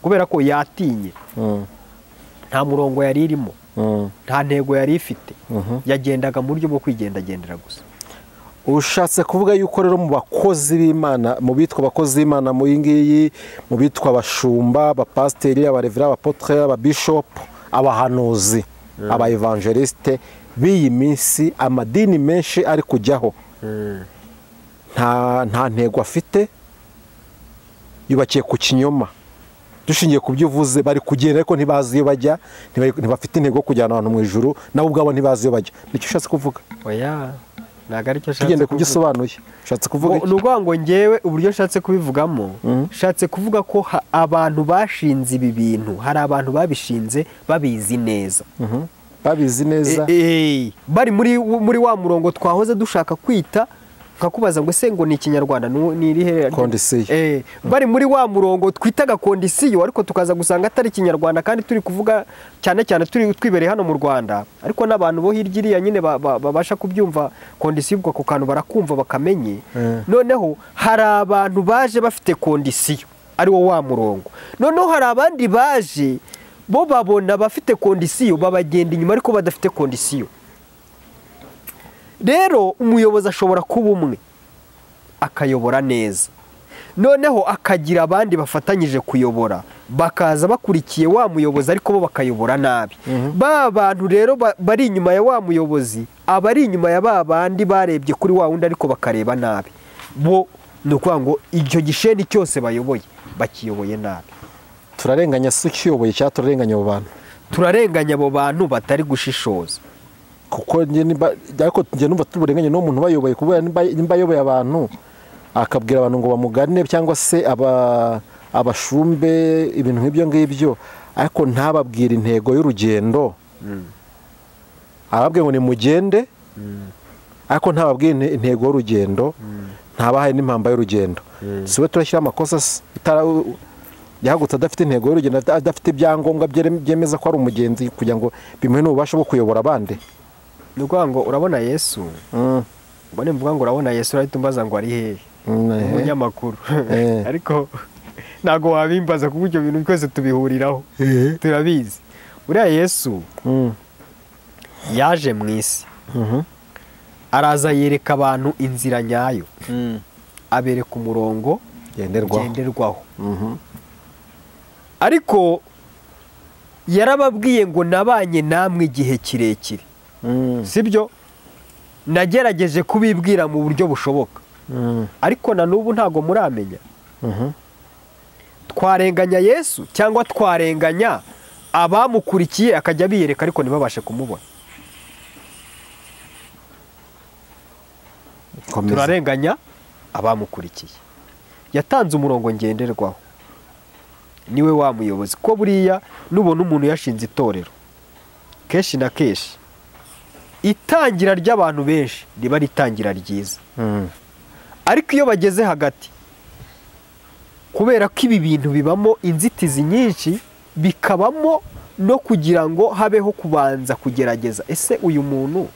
kubera ko yatinye. Nta murongo yari irimo, nta ntego yari ifite, yagendaga mu buryo bwo kwigendagendera gusa. Ushatse kuvuga yuko rero mu bakozi b'Imana, mu bitwa abakozi b'Imana mu ngiyi, mu bitwa abashumba, abapasiteri, abarevera, abapotre, ababishopu, abahanuzi, aba evangeliste b'iyi minsi, amadini menshi ari kujyaho, nta ntego afite, yubakiye ku kinyoma. Dushingiye ku byo uvuze, bari kugenda ariko ntibazi iyo bajya, ntibafite intego yo kujyana abantu mu ijuru, nabo ubwabo ntibazi iyo bajya. Nicyo ushatse kuvuga? Oya, ntabwo aricyo nshatse kuvuga. Tugende ku byo usobanuye. Ushatse kuvuga iki? Ni ukuvuga ngo ngewe uburyo nshatse kubivugamo, nshatse kuvuga ko abantu bashinze ibi bintu, hari abantu babishinze babizi neza. Babizi neza. Bari muri wa murongo twahoze dushaka kwita, nkakubaza ngo se ngo ni Ikinyarwanda ni irihe? Kondisiyo. Bari muri wa murongo twitaga kondisiyo, ariko tukaza gusanga atari Ikinyarwanda, kandi turi kuvuga cyane cyane turi twibereye hano mu Rwanda, ariko n'abantu bo hirya iriya nyine babasha kubyumva kondisiyo, ubwo ako kantu barakumva bakamenye. Noneho hari abantu baje bafite kondisiyo ari wo wa murongo. Noneho hari abandi baje bo babona bafite kondisiyo babagenda inyuma, ariko badafite kondisiyo. Rero umuyobozi ashobora kuba umwe akayobora neza, noneho akagira abandi bafatanyije kuyobora, bakaza bakurikiye wa muyobozi, ariko bo bakayobora nabi. Ba bantu rero bari inyuma ya wa muyobozi, abari inyuma ya ba bandi barebye kuri wa wundi ariko bakareba nabi, bo ni ukuvuga ngo icyo gisheni cyose bayoboye bakiyoboye nabi. Turarenganya si ukiyoboye cyangwa turarenganya abo bantu? Turarenganya abo bantu batari gushishoza. Kuko ariko njye numva tuburenganye n'uwo muntu bayoboye, kubera nimba ayoboye abantu akabwira abantu ngo bamugane, cyangwa se abashumbe, ibintu nk'ibyo ngibyo, ariko ntababwire intego y'urugendo. Ababwiye ngo nimugende, ariko ntababwire intego y'urugendo, ntabahaye n'impamba y'urugendo. Si we turashyira amakosa yahagutse adafite intego y'urugendo, adafite ibyangombwa byemeza ko ari umugenzi, kugira ngo bimuhe n'ububasha bwo kuyobora abandi. Ni ukuvuga ngo urabona Yesu, ubone mvuga ngo urabona Yesu, urahita umbaza ngo ari hehe? Umunyamakuru. Ariko ntabwo wabimbaza kuko ibyo bintu twese tubihuriraho, turabizi. Buriya Yesu yaje mu isi, araza yereka abantu inzira nyayo, abereka umurongo ngenderwaho. Ariko yarababwiye ngo nabanye namwe igihe kirekire, sibyo? Nagerageje kubibwira mu buryo bushoboka, ariko na n'ubu ntago muramenya. Twarenganya Yesu cyangwa twarenganya abamukurikiye akajya biyereka ariko ntibabashe kumubona? Turarenganya abamukurikiye. Yatanze umurongo ngenderwaho, niwe wa muyobozi. Ko buriya nubona umuntu yashinze itorero, kenshi na kenshi itangira ry'abantu benshi riba ari itangira ryiza, ariko iyo bageze hagati, kubera ko ibi bintu bibamo inzitizi nyinshi, bikabamo no kugira ngo habeho kubanza kugerageza, ese uyu muntu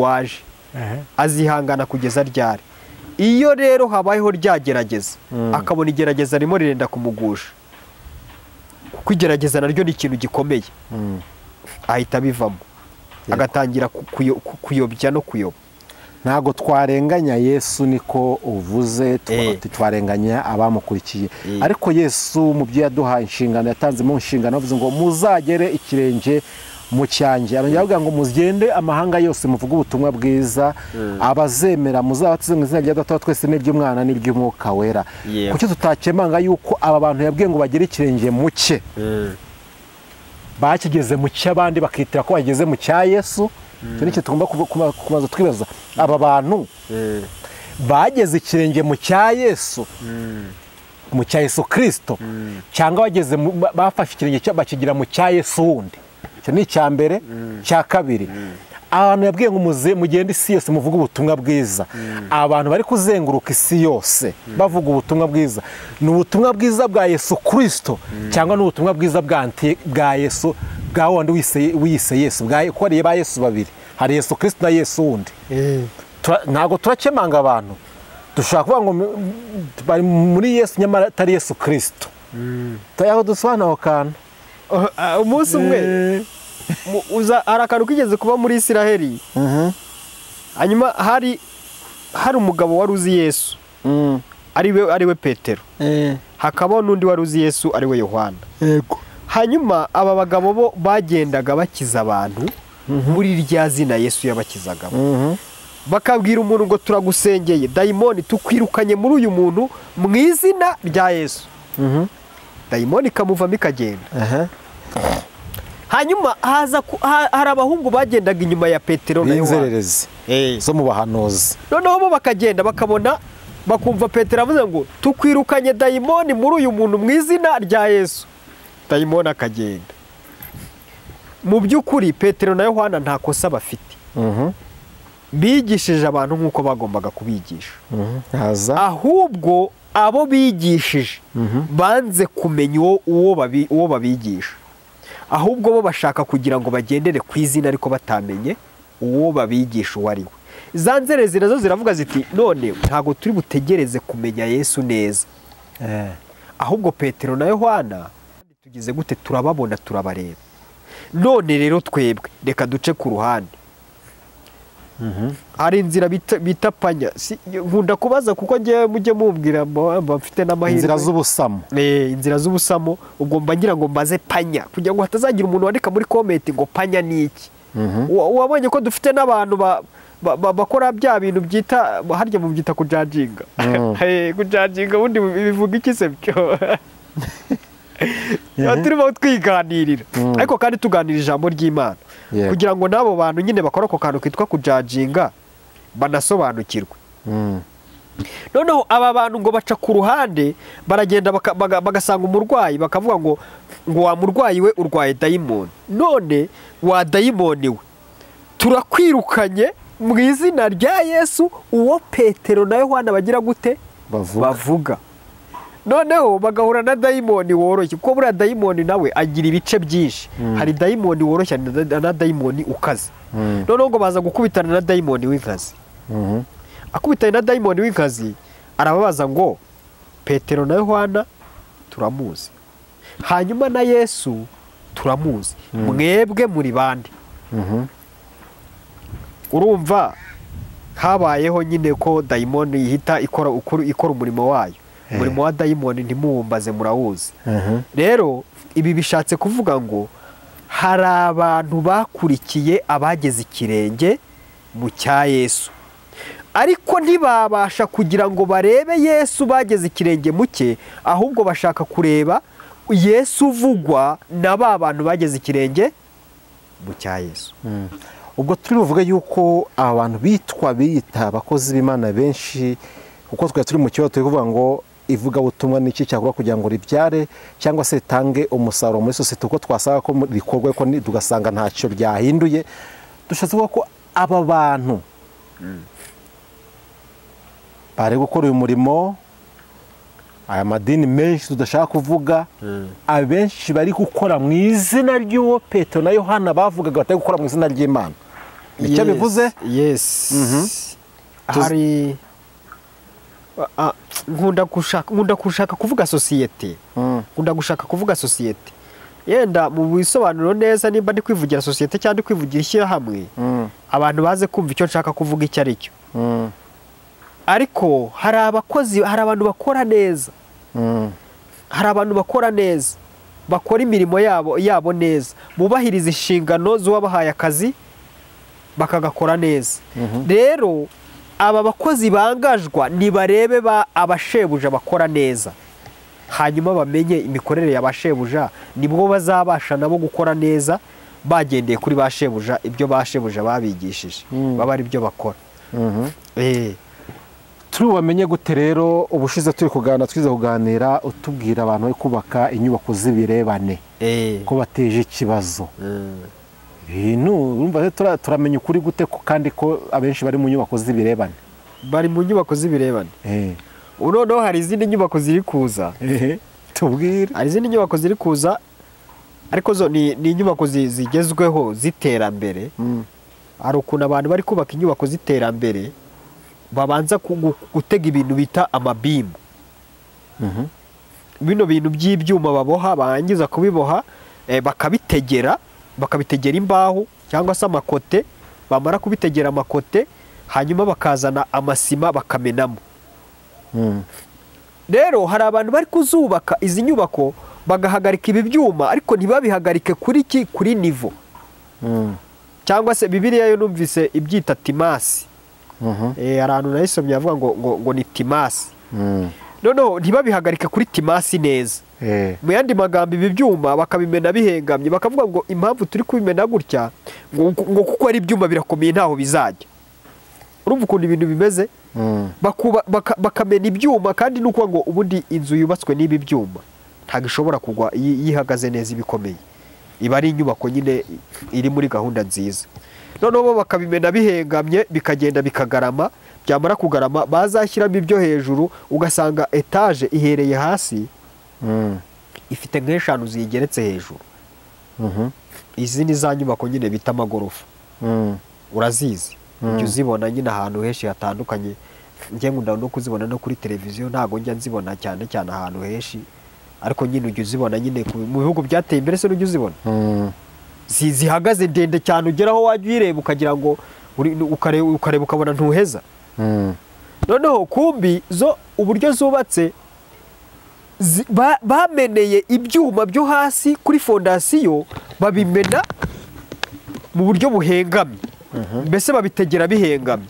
waje azihangana kugeza ryari? Iyo rero habayeho ryagerageza, akabona igerageza ririmo rirenda kumugusha, kuko igerageza naryo ni ikintu gikomeye, ahita bivamo agatangira kuyobya no kuyoba. Ntago twarenganya Yesu, niko uvuze, twarenganya abamukurikiye. Ariko Yesu mu byo yaduhaye inshingano, yatanze mu nshingano avuze ngo muzagere ikirenge mu cyanjye. Arongera avuga ngo mugende amahanga yose muvuge ubutumwa bwiza, abazemera muzabatize mu izina rya Data wa twese n'iry'Umwana n'iry'Umwuka Wera. Kuki tutakemanga yuko aba bantu yabwiye ngo bagere ikirenge mu cye, bakigeze mu cy'abandi bakitira ko bageze mu cya Yesu? Icyo ni cyo tugomba kubanza twibaza. Aba bantu bageze ikirenge mu cya Yesu, mu cya Yesu Kristo, cyangwa bageze bafashe ikirenge bakigira mu cya Yesu wundi? Icyo ni icya mbere. Cya kabiri, abantu yabwiye ngo mugende isi yose muvuge ubutumwa bwiza. Abantu bari kuzenguruka isi yose bavuga ubutumwa bwiza, ni ubutumwa bwiza bwa Yesu Kristo cyangwa ni ubutumwa bwiza bwa Yesu bwa wundi wise Yesu? Ko ari ba Yesu babiri, hari Yesu Kristo na Yesu wundi. Ntabwo turakemanga abantu, dushobora kuvuga ngo bari muri Yesu nyamara atari Yesu Kristo. Tuyaho dusobanura aho kantu. Umunsi umwe hari akantu kigeze kuba muri Isiraheli. Hanyuma hari umugabo wari uzi Yesu, ari we Petero, hakaba n'undi wari uzi Yesu ari we Yohana. Hanyuma aba bagabo bo bagendaga bakiza abantu muri rya zina Yesu yabakizagamo. Bakabwira umuntu ngo turagusengeye dayimoni, tukwirukanye muri uyu muntu mu izina rya Yesu. Dayimoni ikamuvamo ikagenda. Hanyuma haza hari abahungu bagendaga inyuma ya Petero na Yohana, inzererezi zo mu bahanuzi. Noneho bo bakagenda bakabona, bakumva Petero avuze ngo tukwirukanye dayimoni muri uyu muntu mu izina rya Yesu. Dayimoni akagenda. Mu by'ukuri Petero na Yohana nta kosa bafite. Bigishije abantu nk'uko bagombaga kubigisha. Ahubwo abo bigishije banze kumenya uwo babigisha. Ahubwo bo bashaka kugira ngo bagendere ku izina ariko batamenye uwo babigisha uwo ari we. Za nzererezi nazo ziravuga ziti none ntago turi butegereze kumenya Yesu neza. Ahubwo Petero na Yohana tugize gute? Turababona, turabareba. None rero twebwe reka duce ku ruhande. Hari inzira bita panya. Nkunda kubaza kuko ngiye mujye mumbwira mfite n'amahirwe. Inzira z'ubusamo. Inzira z'ubusamo, ubwo mba ngira ngo mbaze panya kugira ngo hatazagira umuntu wandika muri comment ngo panya ni iki. Wabonye ko dufite n'abantu bakora bya bintu byita harya mu byita kujajinga. Kujajinga ubundi bivuga iki se byo? Turimo twiganirira ariko kandi tuganira ijambo ry'Imana kugira ngo nabo bantu nyine bakora ako kantu kitwa kujajinga banasobanukirwe. Noneho aba bantu ngo baca ku ruhande baragenda bagasanga umurwayi bakavuga ngo wa murwayi we urwaye dayimoni, none wa dayimoni we turakwirukanye mu izina rya Yesu. Uwo Petero na Yohana bagira gute? Bavuga. Noneho bagahura na dayimoni woroshye, kuko buriya dayimoni nawe agira ibice byinshi. Hari dayimoni woroshye na dayimoni ukaze. Noneho ngo baza gukubitana na dayimoni w'inkazi. Akubitanye na dayimoni w'inkazi arababaza ngo Petero na Yohana turamuzi, hanyuma na Yesu Turamuzi. Mwebwe muri bande? Urumva habayeho nyine ko dayimoni ihita ikora umurimo wayo. Umurimo wa dayimoni ntimuwumbaze, murawuzi. Rero ibi bishatse kuvuga ngo hari abantu bakurikiye abageze ikirenge mu cya Yesu, ariko ntibabasha kugira ngo barebe Yesu bageze ikirenge mu cye, ahubwo bashaka kureba Yesu uvugwa na ba bantu bageze ikirenge mu cya Yesu. Ubwo turi buvuge yuko abantu bitwa biyita abakozi b'Imana benshi, kuko twari turi mu kibazo turi kuvuga ngo ivugabutumwa ni iki cyakorwa kugira ngo ribyare cyangwa se ritange umusaruro muri sosiyete, uko twasaba ko rikorwa ko tugasanga ntacyo ryahinduye. Dushatse kuvuga ko aba bantu bari gukora uyu murimo, aya madini menshi tudashaka kuvuga, abenshi bari gukora mu izina ry'uwo Petero na Yohana bavugaga batari gukora mu izina ry'Imana. Icyo bivuze? Yes. Hari nkunda gushaka kuvuga sosiyete. Nkunda gushaka kuvuga sosiyete. Yenda mu bisobanuro neza nimba ndi kwivugira sosiyete cyangwa ndi kwivugira ishyirahamwe, abantu baze kumva icyo nshaka kuvuga icyo ari cyo. Ariko hari abakozi, hari abantu bakora neza. Hari abantu bakora neza, bakora imirimo yabo neza, bubahiriza inshingano z'uwabahaye akazi bakagakora neza. Rero aba bakozi bangajwa nibarebe abashebuja bakora neza, hanyuma bamenye imikorere y'abashebuja, nibwo bazabasha nabo gukora neza bagendeye kuri bashebuja, ibyo bashebuja babigishije baba ari byo bakora. Turi bamenye gute rero? Ubushize turi kuganira, twize kuganira utubwira abantu bari kubaka inyubako z'ibirebane ko bateje ikibazo. Ibintu urumva turamenya ukuri gute ko kandi ko abenshi bari mu nyubako z'ibirebane? Bari mu nyubako z'ibirebane. Noneho hari izindi nyubako ziri kuza. Tubwire. Hari izindi nyubako ziri kuza, ariko zo ni inyubako zigezweho z'iterambere. Hari ukuntu abantu bari kubaka inyubako z'iterambere babanza gutega ibintu bita amabimu. Bino bintu by'ibyuma baboha, barangiza kubiboha bakabitegera imbaho cyangwa se amakote. Bamara kubitegera amakote, hanyuma bakazana amasima bakamenamo. Rero hari abantu bari kuzubaka izi nyubako bagahagarika ibi byuma, ariko ntibabihagarike kuri ki, kuri nivo. Cyangwa se Bibiliya yo numvise ibyita timasi. Hari ahantu nayisomye avuga ngo ni timasi. Noneho ntibabihagarike kuri timasi neza. Mu yandi magambo ibi byuma bakabimena bihengamye, bakavuga ngo impamvu turi kubimena gutya ngo kuko ari ibyuma birakomeye ntaho bizajya. Urumva ukuntu ibintu bimeze? Bakamena ibyuma, kandi nuko ngo ubundi inzu yubatswe n'ibi byuma ntabwo ishobora kugwa yihagaze neza ibikomeye, iba ari inyubako nyine iri muri gahunda nziza. Noneho bo bakabimena bihengamye, bikagenda bikagarama, byamara kugarama bazashyiramo ibyo hejuru, ugasanga etaje ihereye hasi ifite nk'eshanu zigeretse hejuru. Izi ni za nyubako nyine bita amagorofa. Urazizi, ujya uzibona nyine ahantu henshi hatandukanye. Njye nkunda no kuzibona no kuri televiziyo, ntago njya nzibona cyane cyane ahantu henshi, ariko nyine ujya uzibona nyine mu bihugu byateye imbere, se ujya uzibona zihagaze ndende cyane, ugeraho wajya uyireba ukagira ngo ukareba ukabona ntuheza. Noneho kumbi zo uburyo zubatse, bameneye ibyuma byo hasi kuri fondasiyo, babimena mu buryo buhengamye, mbese babitegera bihengamye.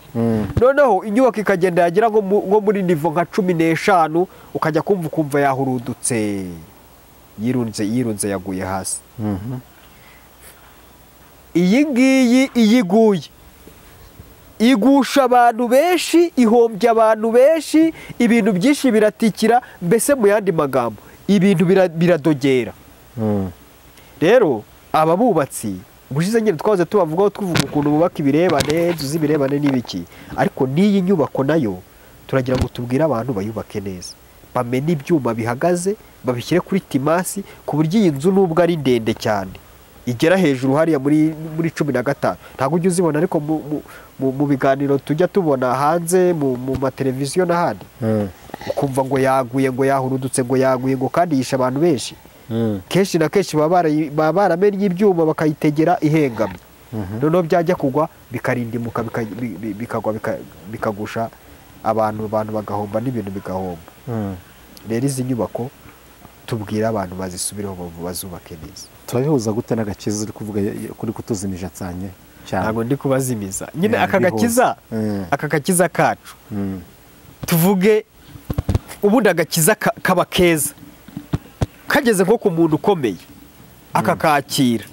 Noneho inyubako ikagenda yagera nko muri nivo nka 15, ukajya kumva ukumva yahurudutse, yirunze yaguye hasi. Iyi ngiyi iyiguye igusha abantu benshi, ihombya abantu benshi, ibintu byinshi biratikira, mbese mu yandi magambo ibintu biradogera. Rero aba bubatsi ubushize nyine twahoze tubavugaho, tuvuga ukuntu bubaka ibirebane, inzu z'ibirebane n'ibiki, ariko n'iyi nyubako nayo turagira ngo tubwire abantu bayubake neza, bamenye ibyuma bihagaze, babishyire kuri timasi, ku buryo iyi nzu nubwo ari ndende cyane igera hejuru hariya muri 15, ntabwo ujya uzibona, ariko mu biganiro tujya tubona hanze mu mateleviziyo n'ahandi, ukumva ngo yaguye, ngo yahurudutse, ngo yaguye, ngo kandi yishe abantu benshi. Kenshi na kenshi baba baramennye ibyuma bakayitegera ihengamye, noneho byajya kugwa bikarindimuka, bikagwa, bikagusha abantu, abantu bagahomba n'ibintu bigahomba. Rero izi nyubako tubwira abantu bazisubireho, bazubake neza. Turabihuza gute n'agakiza uri kuvuga kuri kutuzimija cyane cyane? Ntabwo ndi kubazimiza nyine. Aka gakiza, aka gakiza kacu, tuvuge ubundi agakiza kaba keza kageze nko ku muntu ukomeye, akakakira,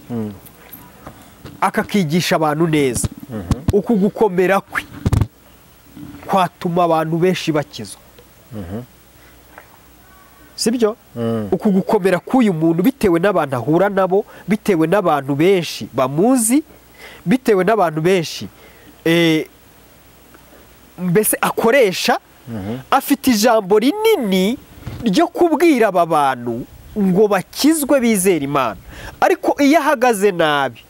akakigisha abantu neza. Uku gukomera kwe kwatuma abantu benshi bakizwa, sibyo? Uku gukomera k'uyu muntu, bitewe n'abantu ahura nabo, bitewe n'abantu benshi bamuzi, bitewe n'abantu benshi mbese akoresha, afite ijambo rinini ryo kubwira aba bantu ngo bakizwe bizera Imana. Ariko iyo ahagaze nabi,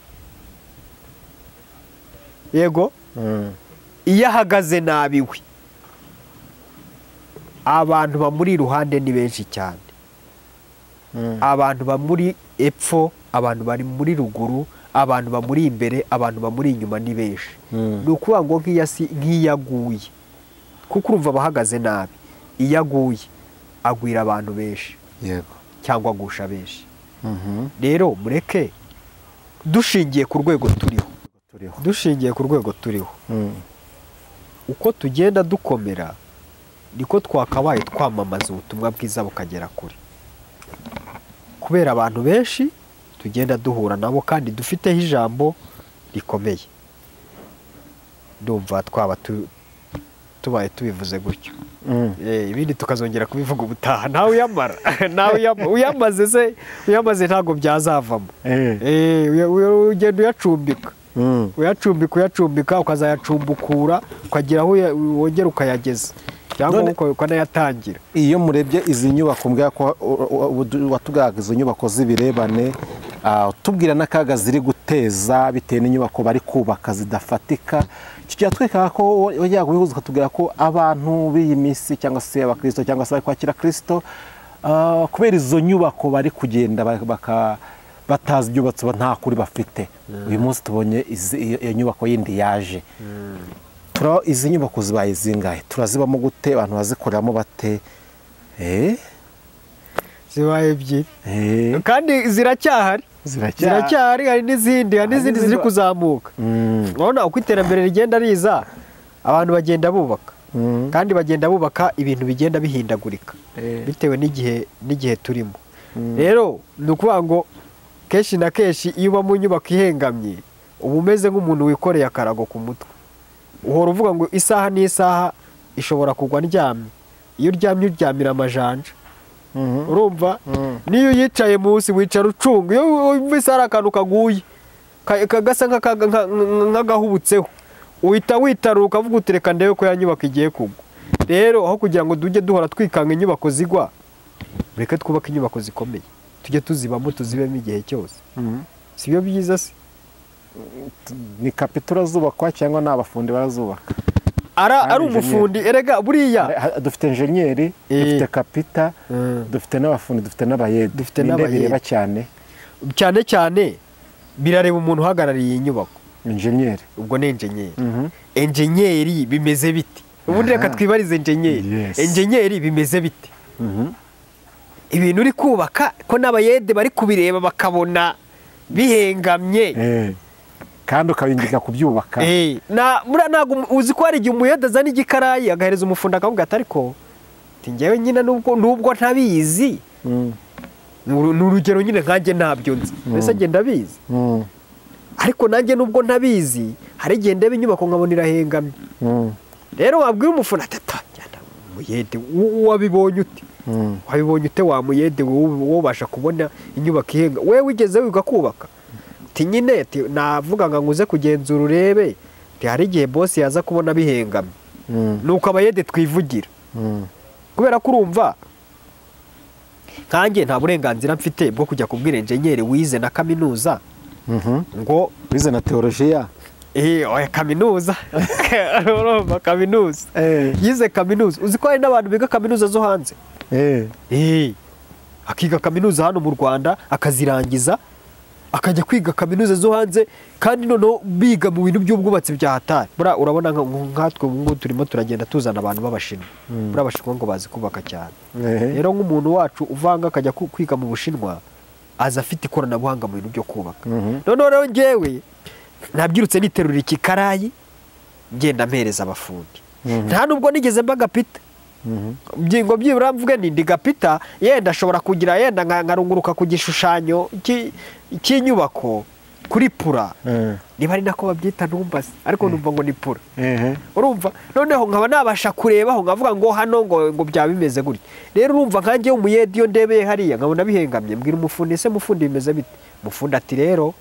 yego, iyo ahagaze nabi we, abantu bamuri iruhande ni benshi cyane, abantu bamuri epfo, abantu bari muri ruguru, abantu bamuri imbere, abantu bamuri inyuma ni benshi. Ni ukuvuga ngo nk'iyo aguye, kuko urumva abahagaze nabi, iyo aguye agwira abantu benshi, yego, cyangwa agusha benshi. Rero mureke dushingiye ku rwego turiho, dushingiye ku rwego turiho, uko tugenda dukomera niko twakabaye twamamaza ubutumwa bwiza bukagera kure, kubera abantu benshi tugenda duhura nabo kandi dufiteho ijambo rikomeye. Ndumva twaba tubaye tubivuze gutyo, ibindi tukazongera kubivuga ubutaha. Nawe uyamara, nawe uyamaze se, uyamaze ntabwo byazavamo. Ugenda uyacumbika, uyacumbika, uyacumbika, ukazayacumbukura ukagera aho wongera ukayageza, cyangwa ukanayatangira. Iyo murebye izi nyubako mbwa ko watugaga izo nyubako z'ibirebane, tubwira n'akaga ziri guteza bitewe n'inyubako bari kubaka zidafatika, cyatweka ko wajya kubihuza ukatubwira ko abantu b'iyi minsi cyangwa se abakristo cyangwa se bari kwakira Kristo, kubera izo nyubako bari kugenda batazi ibyubatse, nta kuri bafite. Uyu munsi tubonye iyo nyubako yindi yaje. Izi nyubako zibaye zingahe? Turazibamo gute? Abantu bazikoreramo bate? Zibaye ebyiri kandi ziracyahari, ziracyahari. Hari n'izindi, hari n'izindi ziri kuzamuka. Urabona uko iterambere rigenda riza, abantu bagenda bubaka, kandi bagenda bubaka ibintu bigenda bihindagurika bitewe n'igihe, n'igihe turimo. Rero ni ukuvuga ngo kenshi na kenshi iyo uba mu nyubako ihengamye, uba umeze nk'umuntu wikoreye akarago ku mutwe, uhora uvuga ngo isaha n'isaha ishobora kugwa ndyamye. Iyo uryamye uryamira amajanja, urumva? Niyo uyicaye munsi wicara ucunga, iyo wumvise hari akantu kaguye gasa nk'agahubutseho, uhita witaruka ukavuga uti reka ndebe ko ya nyubako igiye kugwa. Rero aho kugira ngo tujye duhora twikanga inyubako zigwa, mureke twubake inyubako zikomeye, tujye tuzibamo, tuzibemo igihe cyose. Si byo byiza se? Ni kapitura zubakwa cyangwa ni abafundi barazubaka? Ari umufundi erega buriya. Dufite enjeniyeri, dufite kapita, dufite n'abafundi, dufite n'abayede, dufite n'abayede cyane cyane cyane birareba umuntu uhagarariye iyi nyubako, enjeniyeri. Ubwo ni enjeniyeri. Enjeniyeri bimeze bite? Ubundi reka twibarize enjeniyeri. Enjeniyeri bimeze bite? Ibintu uri kubaka ko n'abayede bari kubireba bakabona bihengamye, kandi ukabingiza kubyubaka. Ntabwo uzi ko hari igihe umuyede azana igikarayi agahereza umufundi akavuga ati ariko njyewe nyine nubwo ntabizi, ni urugero nyine nkanjye ntabyo nzi, mbese ngenda abizi, ariko nanjye nubwo ntabizi hari igihe ndeba inyubako nkabona irahengamye. Rero wabwira umufundi ati muyede wabibonye ute? Wabibonye ute wa muyede wowe ubasha kubona inyubako ihenga? Wewe wigeze wiga kubaka? Nyine navuga ngo nguze kugenzura urebe, hari igihe boss yaza kubona bihengamye. Nuko abayede twivugira, kubera ko urumva nkanjye nta burenganzira mfite bwo kujya kubwira enjenyeri wize na kaminuza ngo wize na teologiya, oya kaminuza, urumva kaminuza, yize kaminuza. Uzi ko hari n'abantu biga kaminuza zo hanze? Akiga kaminuza hano mu Rwanda akazirangiza, akajya kwiga kaminuza zo hanze, kandi noneho biga mu bintu by'ubwubatsi bya hatari. Buriya urabona nkatwe ubu ngubu turimo turagenda tuzana abantu b'Abashinwa. Buriya Abashinwa ngo bazi kubaka cyane. Rero nk'umuntu wacu uvanga akajya kwiga mu Bushinwa, aza afite ikoranabuhanga mu bintu byo kubaka. Noneho rero njyewe nabyirutse niterura ikikarayi ngenda mpereza abafundi. Nta nubwo nigeze mba gapita. Ngo byibura mvuge ni ndi gapita, yenda ashobora kugira yenda nkarunguruka ku gishushanyo cy'inyubako kuri pura. Niba ari nako babyita ntumbaze, ariko numva ngo ni pura. Urumva noneho nkaba nabasha kurebaho nkavuga ngo hano ngo byaba bimeze gutya. Rero urumva nkanjye umuyedi iyo ndebeye hariya nkabona bihengamye, mbwira umufundi, ese mufundi bimeze bite? Mufundi ati rero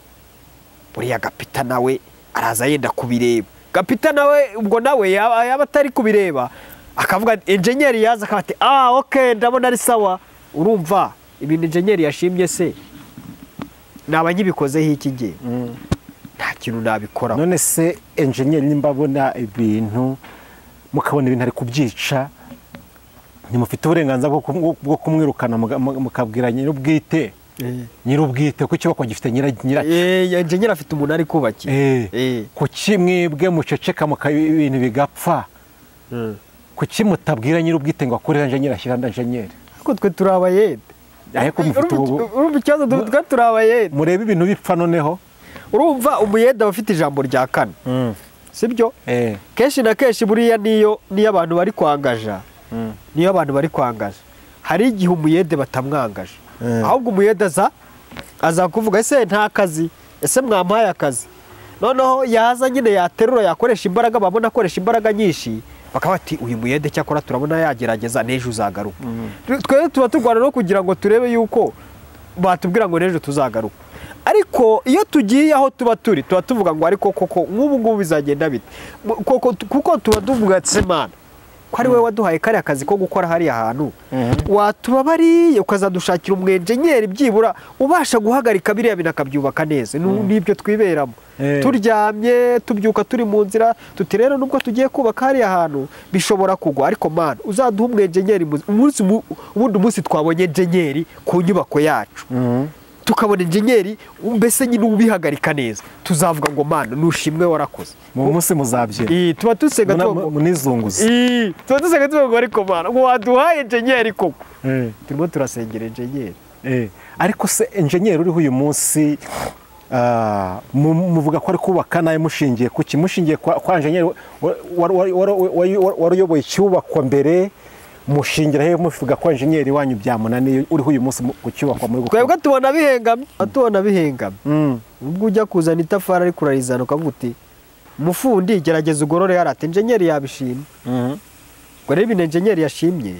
buriya gapita nawe araza yenda kubireba. Gapita nawe ubwo nawe yaba atari kubireba akavuga engineer yaza akaba ati ah okay ndabona ari sawa. Urumva ibintu engineer yashimye se naba nkibikozeho iki gihe? Nta kintu nabikora. None se engineer nimba abona ibintu mukabona ibintu ari kubyica, ntimufite uburenganzira bwo kumwirukana mukabwira nyir'ubwite? Nyir'ubwite kuki bakwa gifite nyiracyo? Engineer afite umuntu ari kubakira. Kuki mwebwe muceceka ibintu bigapfa? Kuki mutabwira nyir'ubwite ngo akore engineer ashyira engineer? Ariko twe turi abayede. Ariko mufite ubu urumva ikibazo, twe turi abayede. Murebe ibintu bipfa noneho. Urumva umuyede aba afite ijambo rya kane. Sibyo? Kenshi na kenshi buriya niyo abantu bari kwangaja. Niyo abantu bari kwangaja. Hari igihe umuyede batamwangaje. Ahubwo umuyede aza kuvuga ese nta kazi, ese mwampaye akazi. Noneho yaza nyine yaterura yakoresha imbaraga, babona akoresha imbaraga nyinshi, bakaba bati uyu muyede cyakora turabona yagerageza n'ejo uzagaruka. Twe tuba turwana no kugira ngo turebe yuko batubwira ngo n'ejo tuzagaruka. Ariko iyo tugiye aho tuba turi tuba tuvuga ngo ariko koko nk'ubu ngubu bizagenda bite? Koko kuko tuba tuvuga ati Mana ko ari wowe waduhaye kariya kazi ko gukora hariya hantu, watubabariye ukazadushakira umwenjenyeri byibura ubasha guhagarika biriya bintu akabyubaka neza. Nibyo twiberamo. Turyamye tubyuka turi mu nzira tuti rero nubwo tugiye kubaka hariya hantu bishobora kugwa, ariko Mana uzaduha umwenjenyeri umunsi ubundi umunsi twabonye enjenyeri ku nyubako yacu, tukabona enjenyeri mbese nyine ubihagarika neza, tuzavuga ngo Mana nushimwe warakoze. Mu munsi muzabyina. Tuba dusenga munizunguza. Tuba dusenga tuvuga ariko Mana ngo waduhaye enjenyeri koko. Turimo turasengera enjenyeri. Ariko se enjenyeri uriho uyu munsi muvuga ko ari kubaka naye mushingiye kuki? Mushingiye kwa enjenyeri wari uyoboye icyubakwa mbere, mushingira he muvuga ko enjenyeri wanyu byamunaniye uriho uyu munsi kucyubakwa muri gukora? Twebwe tubona bihengamye, tubona bihengamye. Ubwo ujya kuzana itafari ari kurarizana ukavuga uti mufundi gerageza ugorore yarate, enjenyeri yabishimye. Ngo rero ibintu enjenyeri yashimye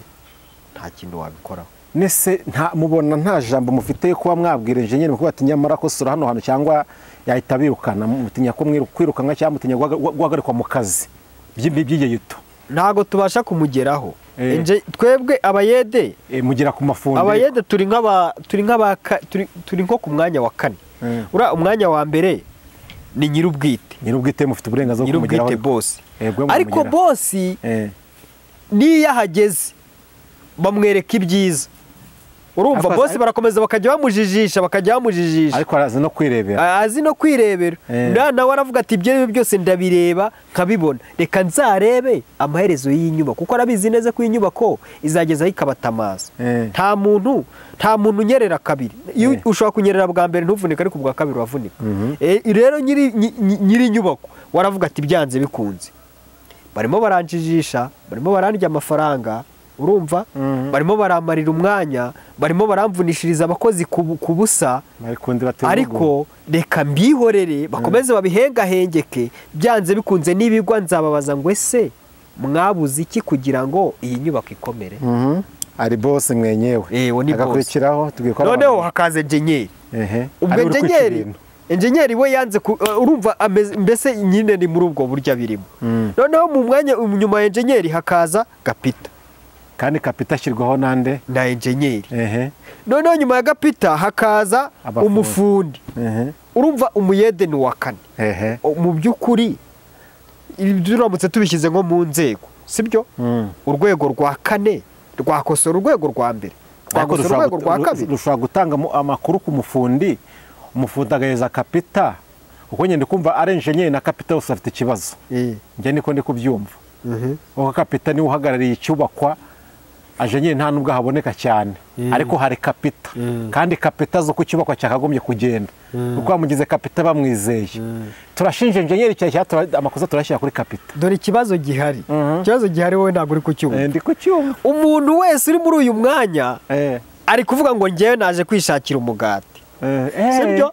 nta kintu wabikoraho. Nese nta mubona nta jambo mufite kuba mwabwira enjenyeri mukuba ati nyamara ko sura hano hantu, cyangwa yahita birukana, mutinya ko mwirukanka cyangwa mutinya guhagarikwa mu kazi by'igihe gito? Ntago tubasha kumugeraho. Twebwe abayede mugera ku mafundi. Abayede turi nk'aba turi nko ku mwanya wa kane. Ura umwanya wa mbere ni nyir'ubwite. Nyir'ubwite mufite uburenganzira bwo kumugeraho. Nyir'ubwite boss. Ariko boss niyo ahageze bamwereka ibyiza. Urumva boss barakomeza bakajya bamujijisha, bakajya bamujijisha. Ariko arazi no kwirebera. Azi no kwirebera. Nawe aravuga ati ibyo byose ndabireba nkabibona. Reka nzarebe amaherezo y'inyubako, kuko arabizi neza ko inyubako izageza ikabatamaza. Nta muntu unyerera kabiri. Iyo ushobora kunyerera bwa mbere ntuvunike, ariko bwa kabiri uravunika. Rero nyiri inyubako waravuga ati byanze bikunze. Barimo baranjijisha, barimo barandya amafaranga, urumva barimo baramarira umwanya, barimo baramvunishiriza abakozi ku busa, ariko reka mbihorere bakomeze babihengahengeke, byanze bikunze nibigwa nzababaza ngo ese mwabuze iki kugira ngo iyi nyubako ikomere? Ari boss mwenyewe. Agakurikiraho tubwira. Noneho hakaza enjenyeri. Ubwo enjenyeri we yanze urumva mbese nyine ni muri ubwo buryo birimo. Noneho mu mwanya nyuma ya enjenyeri hakaza gapita. Kandi kapita ashyirwaho nande? Na enjenyeri. Noneho nyuma ya gapita hakaza umufundi. Urumva umuyede ni wa kane. Mu by'ukuri turamutse tubishyize nko mu nzego, sibyo? Urwego rwa kane rwakosora urwego rwa mbere. Twagose urwego rwa kabiri. Rushobora gutanga amakuru ku mufundi, umufundi agaheza kapita, kuko ngende kumva ari engineer na kapita bose bafite ikibazo. Njye niko ndi kubyumva. Kuko kapita niwe uhagarariye icyubakwa, engineer nta nubwo haboneka cyane, ariko hari kapita. Kandi kapita zo kucyubakwa cyakagombye kugenda. Kuko bamugize kapita bamwizeye. Turashinje engineer cyane amakosa turashyira kuri kapita. Dore ikibazo gihari. Ikibazo gihari wowe ntabwo uri kucyumva. Ndi kucyumva. Umuntu wese uri muri uyu mwanya ari kuvuga ngo njyewe naje kwishakira umugati. Sibyo?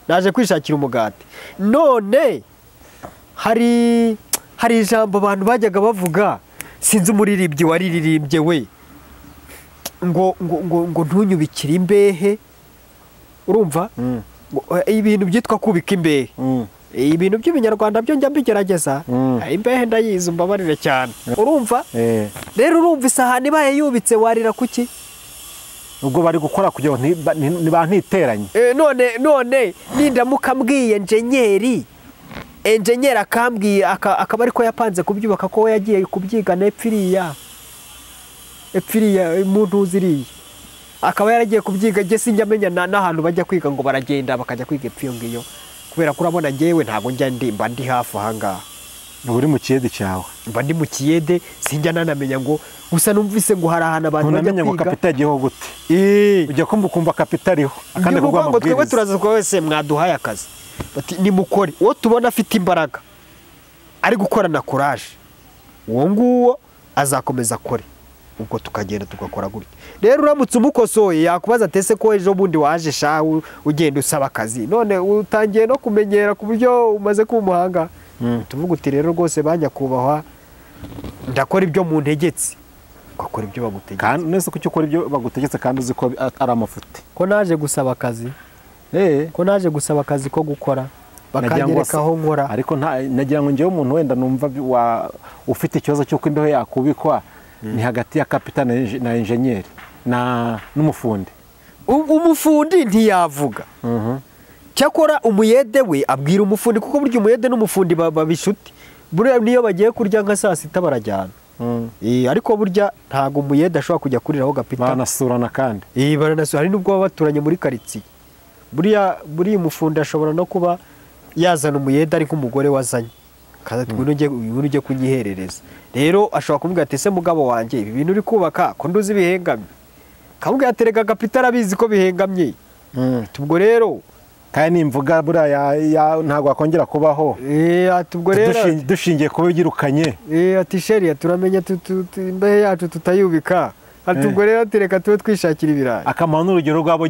Naje kwishakira umugati. None hari ijambo abantu bajyaga bavuga, sinzi umuririmbyi waririmbye we, ngo ngo ngo ngo ntunyubikire imbehe. Urumva? Ibintu byitwa kubika imbehe. Ibintu by'ibinyarwanda byo njya mbigerageza. Imbehe ndayizi mbabarire cyane. Urumva? Rero urumva isahani ibaye yubitse warira kuki? Ubwo bari gukora kugira ngo ntibantiteranye. None nindamuka mbwiye enjenyeri akambwiye akaba ariko yapanze kubyubaka ko we yagiye kubyiga nepfiriya muntu uziriye, akaba yaragiye kubyiga. Njye sinjya amenya n'ahantu bajya kwiga ngo baragenda bakajya kwiga epfo ngiyo, kubera ko urabona njyewe ntabwo njya ndimba ndi hafi aha ngaha. Uri mu kiyede cyawe. Mba ndi mu kiyede, sinjya nanamenya ngo gusa numvise ngo hari ahantu abantu bajya kwiga. Ngo kapita yagiyeho gute? Ujya kumva ukumva kapita ariho. Akandi kuguha amabwiriza. Twebwe turaza kwa wese mwaduhaye akazi. Bati nimukore. Uwo tubona afite imbaraga ari gukorana courage, uwo nguwo azakomeza akore. Ubwo tukagenda tugakora gutya. Rero uramutse umukosoye yakubaza atese ko ejo bundi waje shawu ugenda usaba akazi, none utangiye no kumenyera ku buryo umaze kuba umuhanga. Tuvuga uti rero rwose banyakubahwa ndakora ibyo muntegetse. Ugakora ibyo bagutegetse. Kandi nese kuki ukora ibyo bagutegetse kandi uzi ko ari amafuti? Ko naje gusaba akazi. Ko naje gusaba akazi ko gukora bakanyereka aho nkora. Ariko nagira ngo njyewe umuntu wenda numva ufite ikibazo cy'uko imbeho yakubikwa ni hagati ya kapita na engineer na n'umufundi. Umufundi ntiyavuga. Cyakora umuyede we abwira umufundi, kuko burya umuyede n'umufundi babishuti. Buriya niyo bagiye kurya nka saa sita barajyana. Ariko burya ntago umuyede ashobora kujya kuriraho gapita. Banasurana kandi. Baranasura, hari nubwo baba baturanye muri quartier. Buriya buri umufundi ashobora no kuba yazana umuyede ariko umugore wazanye. Kaza ngwino ujye kunyiherereza. Rero ashobora kumubwira ati ese mugabo wanjye ibi bintu uri kubaka ko nduzi bihengamye. Kamubwira ati rega gapita arabizi ko bihengamye. Tubwo rero kandi nimvuga buriya ntabwo wakongera kubaho. Tubwo rero dushingiye kuba byirukanye. Ati sheri turamenya imbehe yacu tutayubika. Ati ubwo rero tereka tube twishakira ibirayi. Akamuha n'urugero rw'abo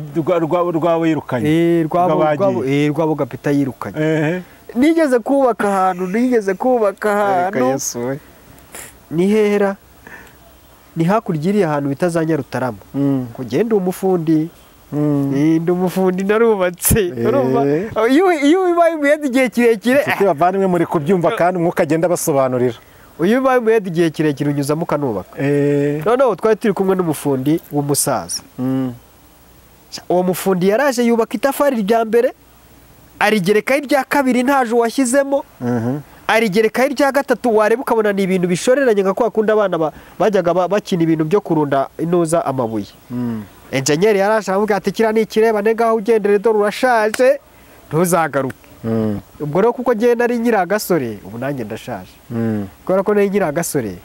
yirukanye. Rw'abo gapita yirukanye. Nigeze kubaka ahantu. Ni hera ni hakurya iriya ahantu bita za Nyarutarama. Ngo ngende umufundi. Ndi umufundi narubatse. Urumva iyo ubaye umuyede igihe kirekire, inshuti bavandimwe muri kubyumva kandi umwuka agenda abasobanurira. Iyo ubaye umuyede igihe kirekire unyuzamo ukanubaka. Noneho twari turi kumwe n'umufundi w'umusaza. Uwo mufundi yaraje yubaka itafari rya mbere, arigerekaho irya kabiri ntaje washyizemo, arigerekaho irya gatatu, wareba ukabona ni ibintu bishoreranye nka kwa kundi abana bajyaga bakina ibintu byo kurunda inuza amabuye. Engineer yaraje avuga ati kira ni ikireba ngaho ugendere dore urashaje ntuzagaruke. Ubwo rero kuko ngiye nari nyiri agasore, ubu nanjye ndashaje. Kubera ko nari nyiri agasore,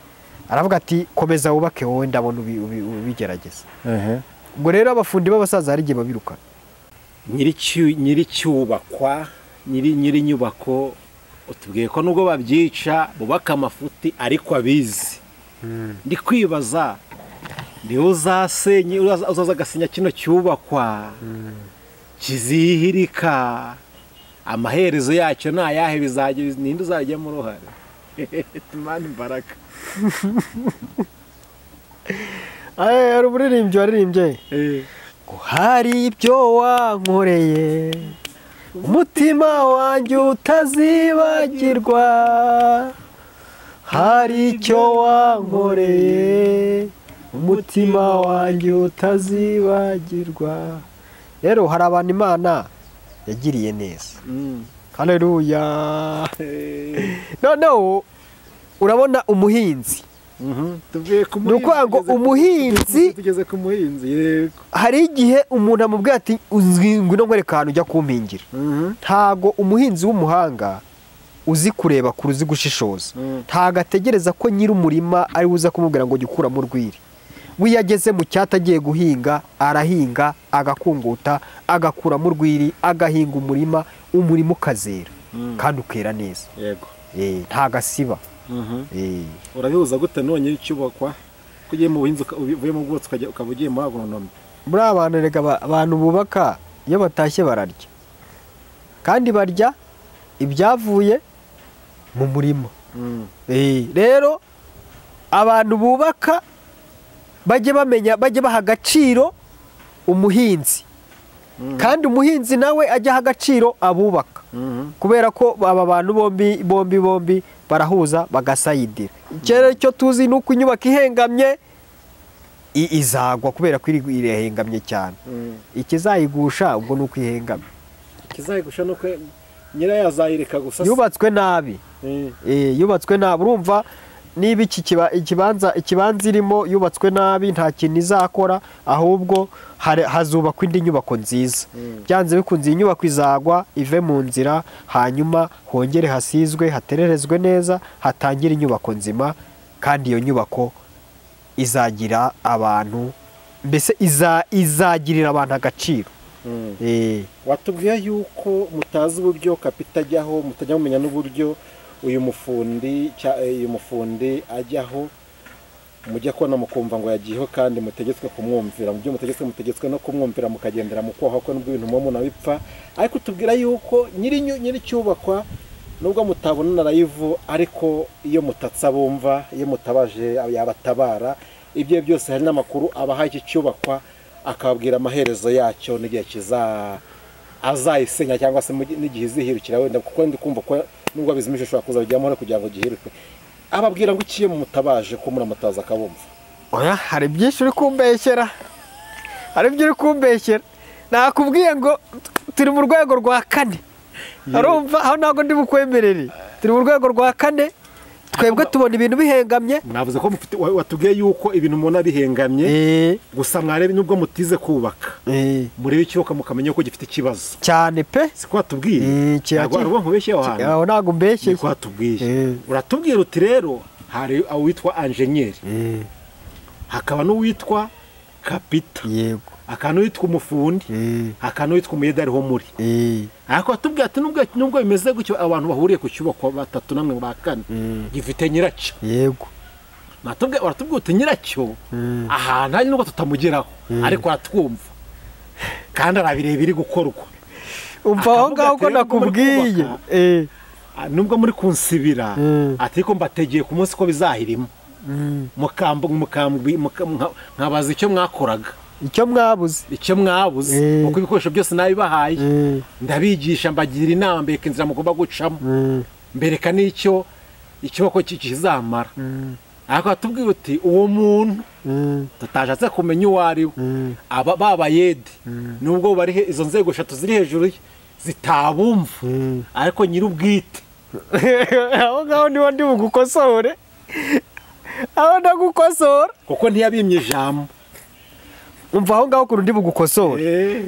aravuga ati komeza wubake wowe ndabona ubigerageza. Ubwo rero abafundi b'abasaza hari igihe babirukana. Nyiricyubakwa, nyiri nyubako utubwiye ko nubwo babyica bubaka amafuti ariko abizi. Ndi kwibaza ni uzasenye uzaza agasinya kino cyubakwa kizihirika, amaherezo yacyo ni ayahe, bizajya ninde uzajyamo uruhare? Imana imbaraga. Hari umuririmbyi waririmbye ngo hari ibyo wankoreye umutima wanjye utazibagirwa, hari icyo wankoreye umutima wanjye utazibagirwa. Rero hari abantu Imana yagiriye neza. Haleluya. Noneho urabona umuhinzi Ni ukuvuga ngo umuhinzi, tugeze ku muhinzi, yego. Hari igihe umuntu amubwira ati ngwino nkwereke ahantu ujya kumpingira. Ntago umuhinzi w'umuhanga uzi kureba kure, uzi gushishoza, ntago ategereza ko nyiri umurima ari uza kumubwira ngo jya ukuramo urwiri. We iyo ageze mu cyata agiye guhinga, arahinga agakunguta, agakuramo urwiri, agahinga umurima, umurima ukazera kandi ukera neza. Yego. Ntago asiba. Urabihuza gute none icyubakwa ko ugiye mu buhinzi, uvuye mu bwubatsi ukaba ugiye muri agoronome? Muri abantu rega, abantu bubaka iyo batashye bararya, kandi barya ibyavuye mu murima. Rero abantu bubaka bajye bamenya, bajye baha agaciro umuhinzi, kandi umuhinzi nawe ajye aha agaciro abubaka, kubera ko aba bantu bombi bombi bombi barahuza bagasayidira. Ikirere cyo tuzi ni uko inyubako ihengamye izagwa, kubera ko irahengamye cyane. Ikizayigusha ubwo ni uko ihengamye. Ikizayigusha ni uko nyirayo azayireka gusa. Yubatswe nabi. Yubatswe nabi. Urumva niba iki ikibanza irimo yubatswe nabi, nta kintu izakora, ahubwo hazubakwa indi nyubako nziza. Byanze bikunze iyi nyubako izagwa ive mu nzira, hanyuma hongere hasizwe, hatererezwe neza, hatangire inyubako nzima, kandi iyo nyubako izagira abantu, mbese izagirira abantu agaciro. Watubwiye yuko mutazi uburyo kapita ajyaho, mutajya mumenya n'uburyo uyu mufundi ajyaho, mujya kubona mukumva ngo yagiyeho, kandi mutegetswe kumwumvira. Mu byo mutegetswe no kumwumvira, mukagendera mu kwaha ko nubwo ibintu muba munabipfa. Ariko tubwira yuko nyiri cyubakwa nubwo mutabona na live, ariko iyo mutatsa bumva, iyo mutabaje yabatabara. Ibyo byose hari n'amakuru abaha iki cyubakwa, akababwira amaherezo yacyo n'igihe kiza azayisenya, cyangwa se n'igihe izihirukira wenda, kuko ndi kumva ko nubwo abizimije ushobora kuzabijyamo kugira ngo gihiruke. Ababwira ngo ikiye mutabaje ko muramutaza akabumva. Oya, hari byinshi uri kumbeshyera, hari ibyo uri kumbeshyera. Nakubwiye ngo turi mu rwego rwa kane. Urumva aho ntabwo ndi bukwemerere. Turi mu rwego rwa kane, twebwe tubona ibintu bihengamye. Mwavuze ko watubwiye yuko ibintu mubona bihengamye, gusa mwarebe nubwo mutize kubaka, murebe icyuka mukamenya ko gifite ikibazo cyane pe. Siko watubwiye? Ntabwo ari nkubeshye aho hantu. Aho ntabwo mbeshye. Niko watubwiye. Uratubwira uti rero hari uwitwa engineer, hakaba n'uwitwa kapita, yego, hakaba n'uwitwa umufundi, hakaba n'uwitwa umuyede ariho muri. Ariko watubwiye ati nubwo bimeze gutyo, abantu bahuriye ku cyubakwa batatu namwe ba kane gifite nyiracyo. Yego. Waratubwiye uti nyiracyo ahantu hari nubwo tutamugeraho, ariko aratwumva kandi arabireba iri gukorwa. Umva aho ngaho ko nakubwiye, nubwo muri kunsibira, ati ko mbategeye ku munsi ko bizahirimo, nkabaza icyo mwakoraga, icyo mwabuze, icyo mwabuze, kuko ibikoresho byose nabibahaye, ndabigisha, mbagira inama, mbereka inzira mugomba gucamo, mbereka n'icyo ikiboko kizamara. Ariko atubwira uti uwo muntu tutashatse kumenya uwo ari we, aba babayede nubwo bari izo nzego eshatu ziri hejuru zitabumva, ariko nyir'ubwite. Aho ngaho niho ndi bugukosore, aho ndagukosora kuko ntiyabimye ijambo. Umva aho ngaho ukuntu ndi bugukosore.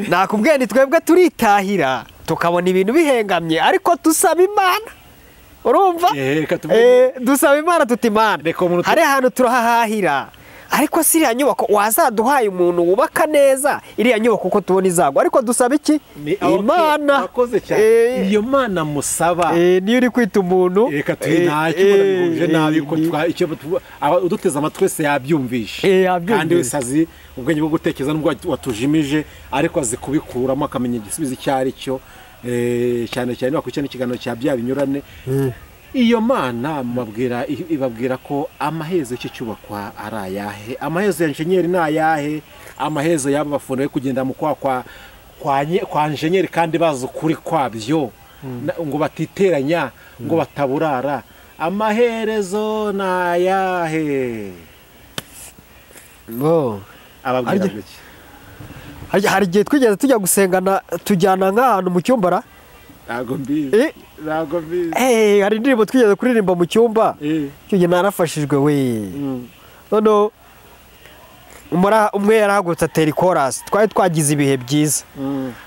Nakubwiye ni twebwe turitahira tukabona ibintu bihengamye, ariko tusaba Imana. Urumva? Dusaba Imana tuti Imana, hari ahantu turahahahira, ariko si iriya nyubako wazaduhaye umuntu wubaka neza iriya nyubako uko tubona izagwa, ariko dusaba iki? Imana. Murakoze cyane. Iyo Mana musaba niyo uri kwita umuntu, reka tuyi ntacyo ubona bihuje nabi, ko icyo uduteze amatwi wese yabyumvishe, kandi wese azi ubwenge bwo gutekereza nubwo watujimije, ariko azi kubikuramo akamenya igisubizo icyo ari cyo. Cyane cyane bakurikirana ikiganiro cya bya binyurane. Iyo Mana ibabwira ko amahezo y'icyo cyubakwa ari ayahe, amahezo ya engineer ni ayahe, amahezo y'aba bafundi bari kugenda mu kwa engineer kandi bazi ukuri kwabyo, ngo batiteranya, ngo bataburara, amaherezo ni ayahe? Ababwira gutya. Hari igihe twigeze tujya gusengana, tujyana nk'ahantu mu cyumba ra, Ntabwo mbizi, ntabwo mbizi. Hari indirimbo twigeze kuririmba mu cyumba, icyo gihe narafashijwe we. Noneho umwe yarahagurutse atera ikorasi, twari twagize ibihe byiza.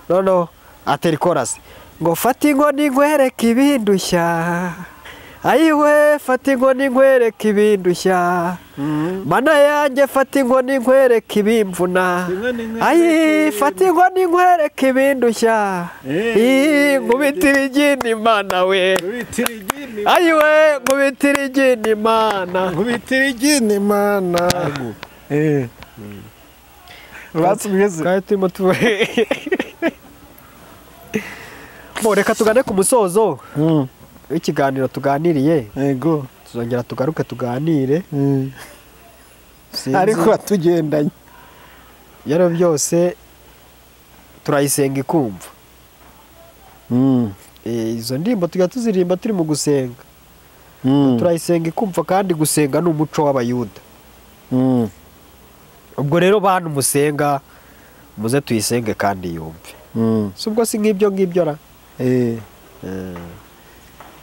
Noneho atera ikorasi ngo fata inkoni nkwereke ibindushya, ayiwe fata inkoni nkwereke ibindushya, mana yanjye fata inkoni nkwereke ibimvuna, ayi fata inkoni nkwereke ibindushya, nkubitira igini Imana we, ayiwe nkubitira igini Imana, nkubitira igini Imana. Reka tugane ku musozo w'ikiganiro tuganiriye. Yego, tuzongera tugaruke tuganire, ariko tugendanye yaro byose turayisenga ikumva. Izo ndirimbo tujya tuziririmba turi mu gusenga, turayisenga ikumva, kandi gusenga ni umuco w'Abayuda. Ubwo rero bantu musenga muze tuyisenge kandi yumve. Si ubwo si nk'ibyo ngibyo ra.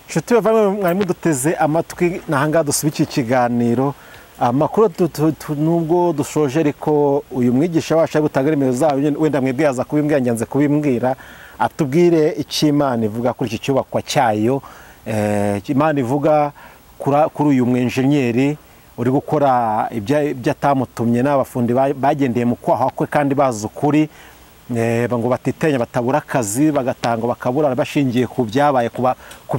Nshuti bavandimwe mwari muduteze amatwi, nahangaha dusubika iki kiganiro. Amakuru nubwo dushoje, ariko uyu mwigisha wacu ari gutanga nimero zabo, wenda mwebwe yaza kubimbwira, nyanze kubimbwira, atubwire icyo Imana ivuga kuri iki cyubakwa cyayo. Imana ivuga kuri uyu mwenjenyeri uri gukora ibyo atamutumye n'abafundi bagendeye mu kwaha kwe kandi bazi ukuri, ngo batitenya batabura akazi, bagatanga bakabura bashingiye ku byabaye ku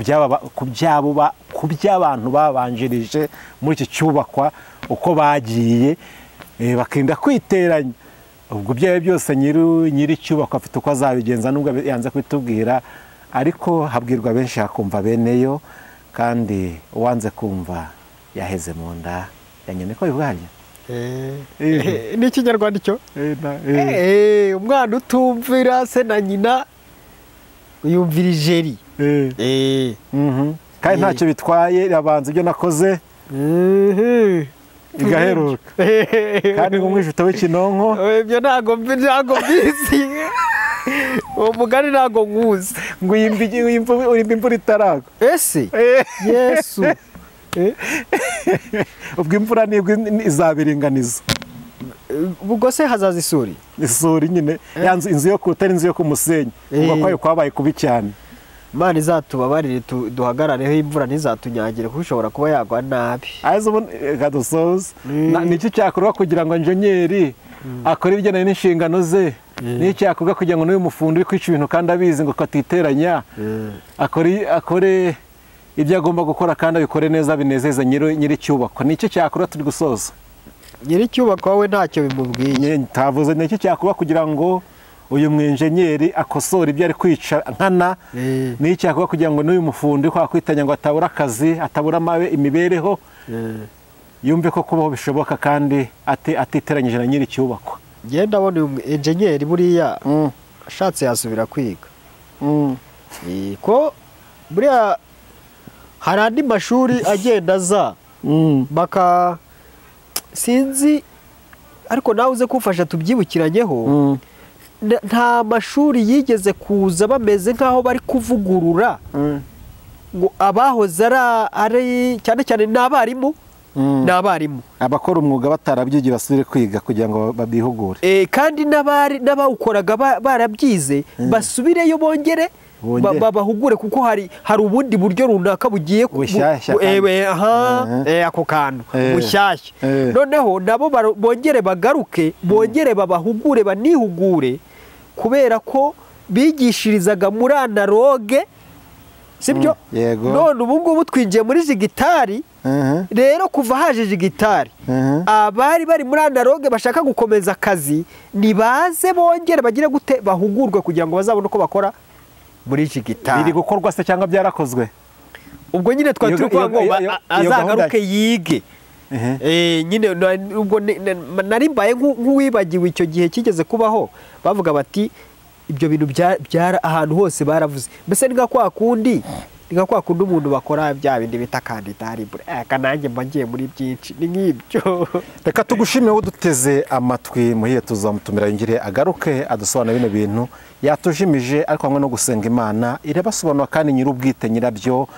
by'abantu babanjirije muri iki cyubakwa uko bagiye, bakinda kwiteranya. Ubwo byawe byose nyiri cyubakwa afite uko azabigenza nubwo yanze kubitubwira, ariko habwirwa benshi hakumva beneyo, kandi uwanze kumva yaheze mu nda ya nyina. Ko bivuga harya ni ikinyarwanda icyo? Umwana utumvira se na nyina yumvira ijeri. Kandi ntacyo bitwaye, irabanza ibyo nakoze igaheruka. Kandi ngo umwijuto w'ikinonko ibyo ntago mbizi, uwo mugani ntago nkuzi, ngo uyimbe imvura itaragwa. Ese Yesu, ubwo imvura nibwo izabiringaniza. Ubwo se hazaza isuri, isuri nyine inzu yo kutari inzu yo kumusenyi, ubwo kwayo kwabaye kubi cyane. Imana izatubabarire duhagarareho, imvura ntizatunyagire kuko ishobora kuba yagwa nabi. Gadusoza, niki cyakorwa kugira ngo enjenyeri akore ibigendanye n'inshingano ze? Niki cyakorwa kugira ngo n'uyu mufundi uri kwica ibintu kandi abizi ngo atiteranya akore ibyo agomba gukora kandi abikore neza binezeza nyiri cyubakwa? Nicyo cyakorwa turi gusoza. Nyiri cyubakwa we ntacyo bimubwiye. Ntavuze nicyo cyakorwa kugira ngo uyu mwenjenyeri akosora ibyo ari kwica nkana. Nicyo cyakorwa kugira ngo n'uyu mufundi kwa kwitanya ngo atabura akazi, atabura imibereho, yumve ko kubaho bishoboka kandi atiteranyije na nyiri cyubakwa. Ngenda ndabona uyu enjenyeri buriya ashatse yasubira kwiga. Ko buriya hari andi mashuri agenda aza baka sinzi, ariko nawe uze kumfasha tubyibukiranyeho. Nta mashuri yigeze kuza bameze nkaho bari kuvugurura ngo abahoze ari cyane cyane n'abarimu, n'abarimu abakora umwuga batarabyigiye basubire kwiga kugira ngo babihugure, kandi n'abawukoraga barabyize basubireyo bongere babahugure, kuko hari ubundi buryo runaka bugiye ako kantu bushyashya. Noneho nabo bongere bagaruke, bongere babahugure banihugure, kubera ko bigishirizaga muri analogue, sibyo? None ubu ngubu twinjiye muri jigitari. Rero kuva haje jigitari, abari bari muri analogue bashaka gukomeza akazi nibaze bongere bagire gute bahugurwe kugira ngo bazabone uko bakora muri jigitari. Biri gukorwa se cyangwa byarakozwe? Ubwo nyine twari turi kuvuga ngo azagaruke yige. Nyine ubwo nari mbaye nk'uwibagiwe icyo gihe kigeze kubaho, bavuga bati ibyo bintu byara ahantu hose baravuze. Mbese ni nka kwa kundi Ni nka kwa kundi umuntu bakora bya bindi bita kandida libre, aka nanjye mba ngiye muri byinshi, ni nk'ibyo. Reka tugushime wowe uduteze amatwi. Muhiye tuzamutumira yongere agaruke adusobanura bino bintu yatujimije, ariko hamwe no gusenga Imana irabasobanura, kandi nyir'ubwite nyirabyo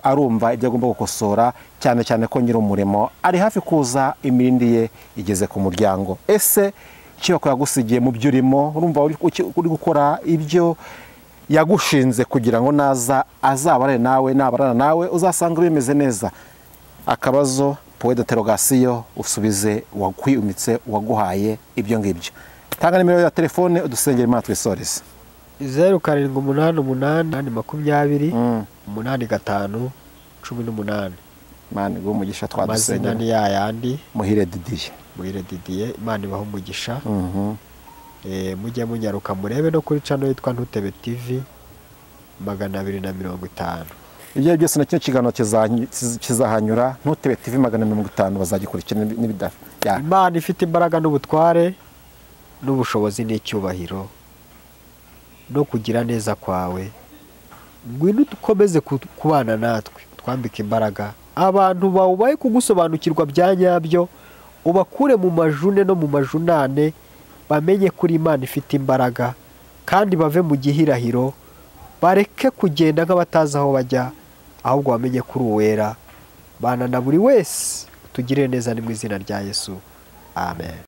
arumva ibyo agomba gukosora, cyane cyane ko nyir'umurimo ari hafi kuza, imirindi ye igeze ku muryango. Ese icyo yagusigiye mu byo urimo, urumva uri gukora ibyo yagushinze kugira ngo naza azabarane nawe, nabarana nawe uzasanga bimeze neza? Akabazo point d'interrogation, usubize wakwiumitse waguhaye ibyo ngibyo. Tanga nimero ya telefone udusengere Imana twisoreze. 0 7 8 8 20 8 5 18. Imana iguhe umugisha, twadusengera. Amazina ni yayandi, Muhire Didier. Muhire Didier, Imana ibahe umugisha. Mujye munyaruka murebe no kuri channel yitwa Ntutebe TV 250. Ibyo byose na kino kiganiro kizahanyura Ntutebe TV 250, bazagikurikira n'ibida. Imana ifite imbaraga n'ubutware n'ubushobozi n'icyubahiro no kugira neza kwawe, ngwino dukomeze kubana natwe, twambike imbaraga abantu bawubaye kugusobanukirwa bya nyabyo, ubakure mu majune no mu majunane, bamenye kuri Imana ifite imbaraga, kandi bave mu gihirahiro, bareke kugenda nk'abatazi aho bajya, ahubwo bamenye kuri uwera. Bana na buri wese, tugire neza ni mu izina rya Yesu, amen.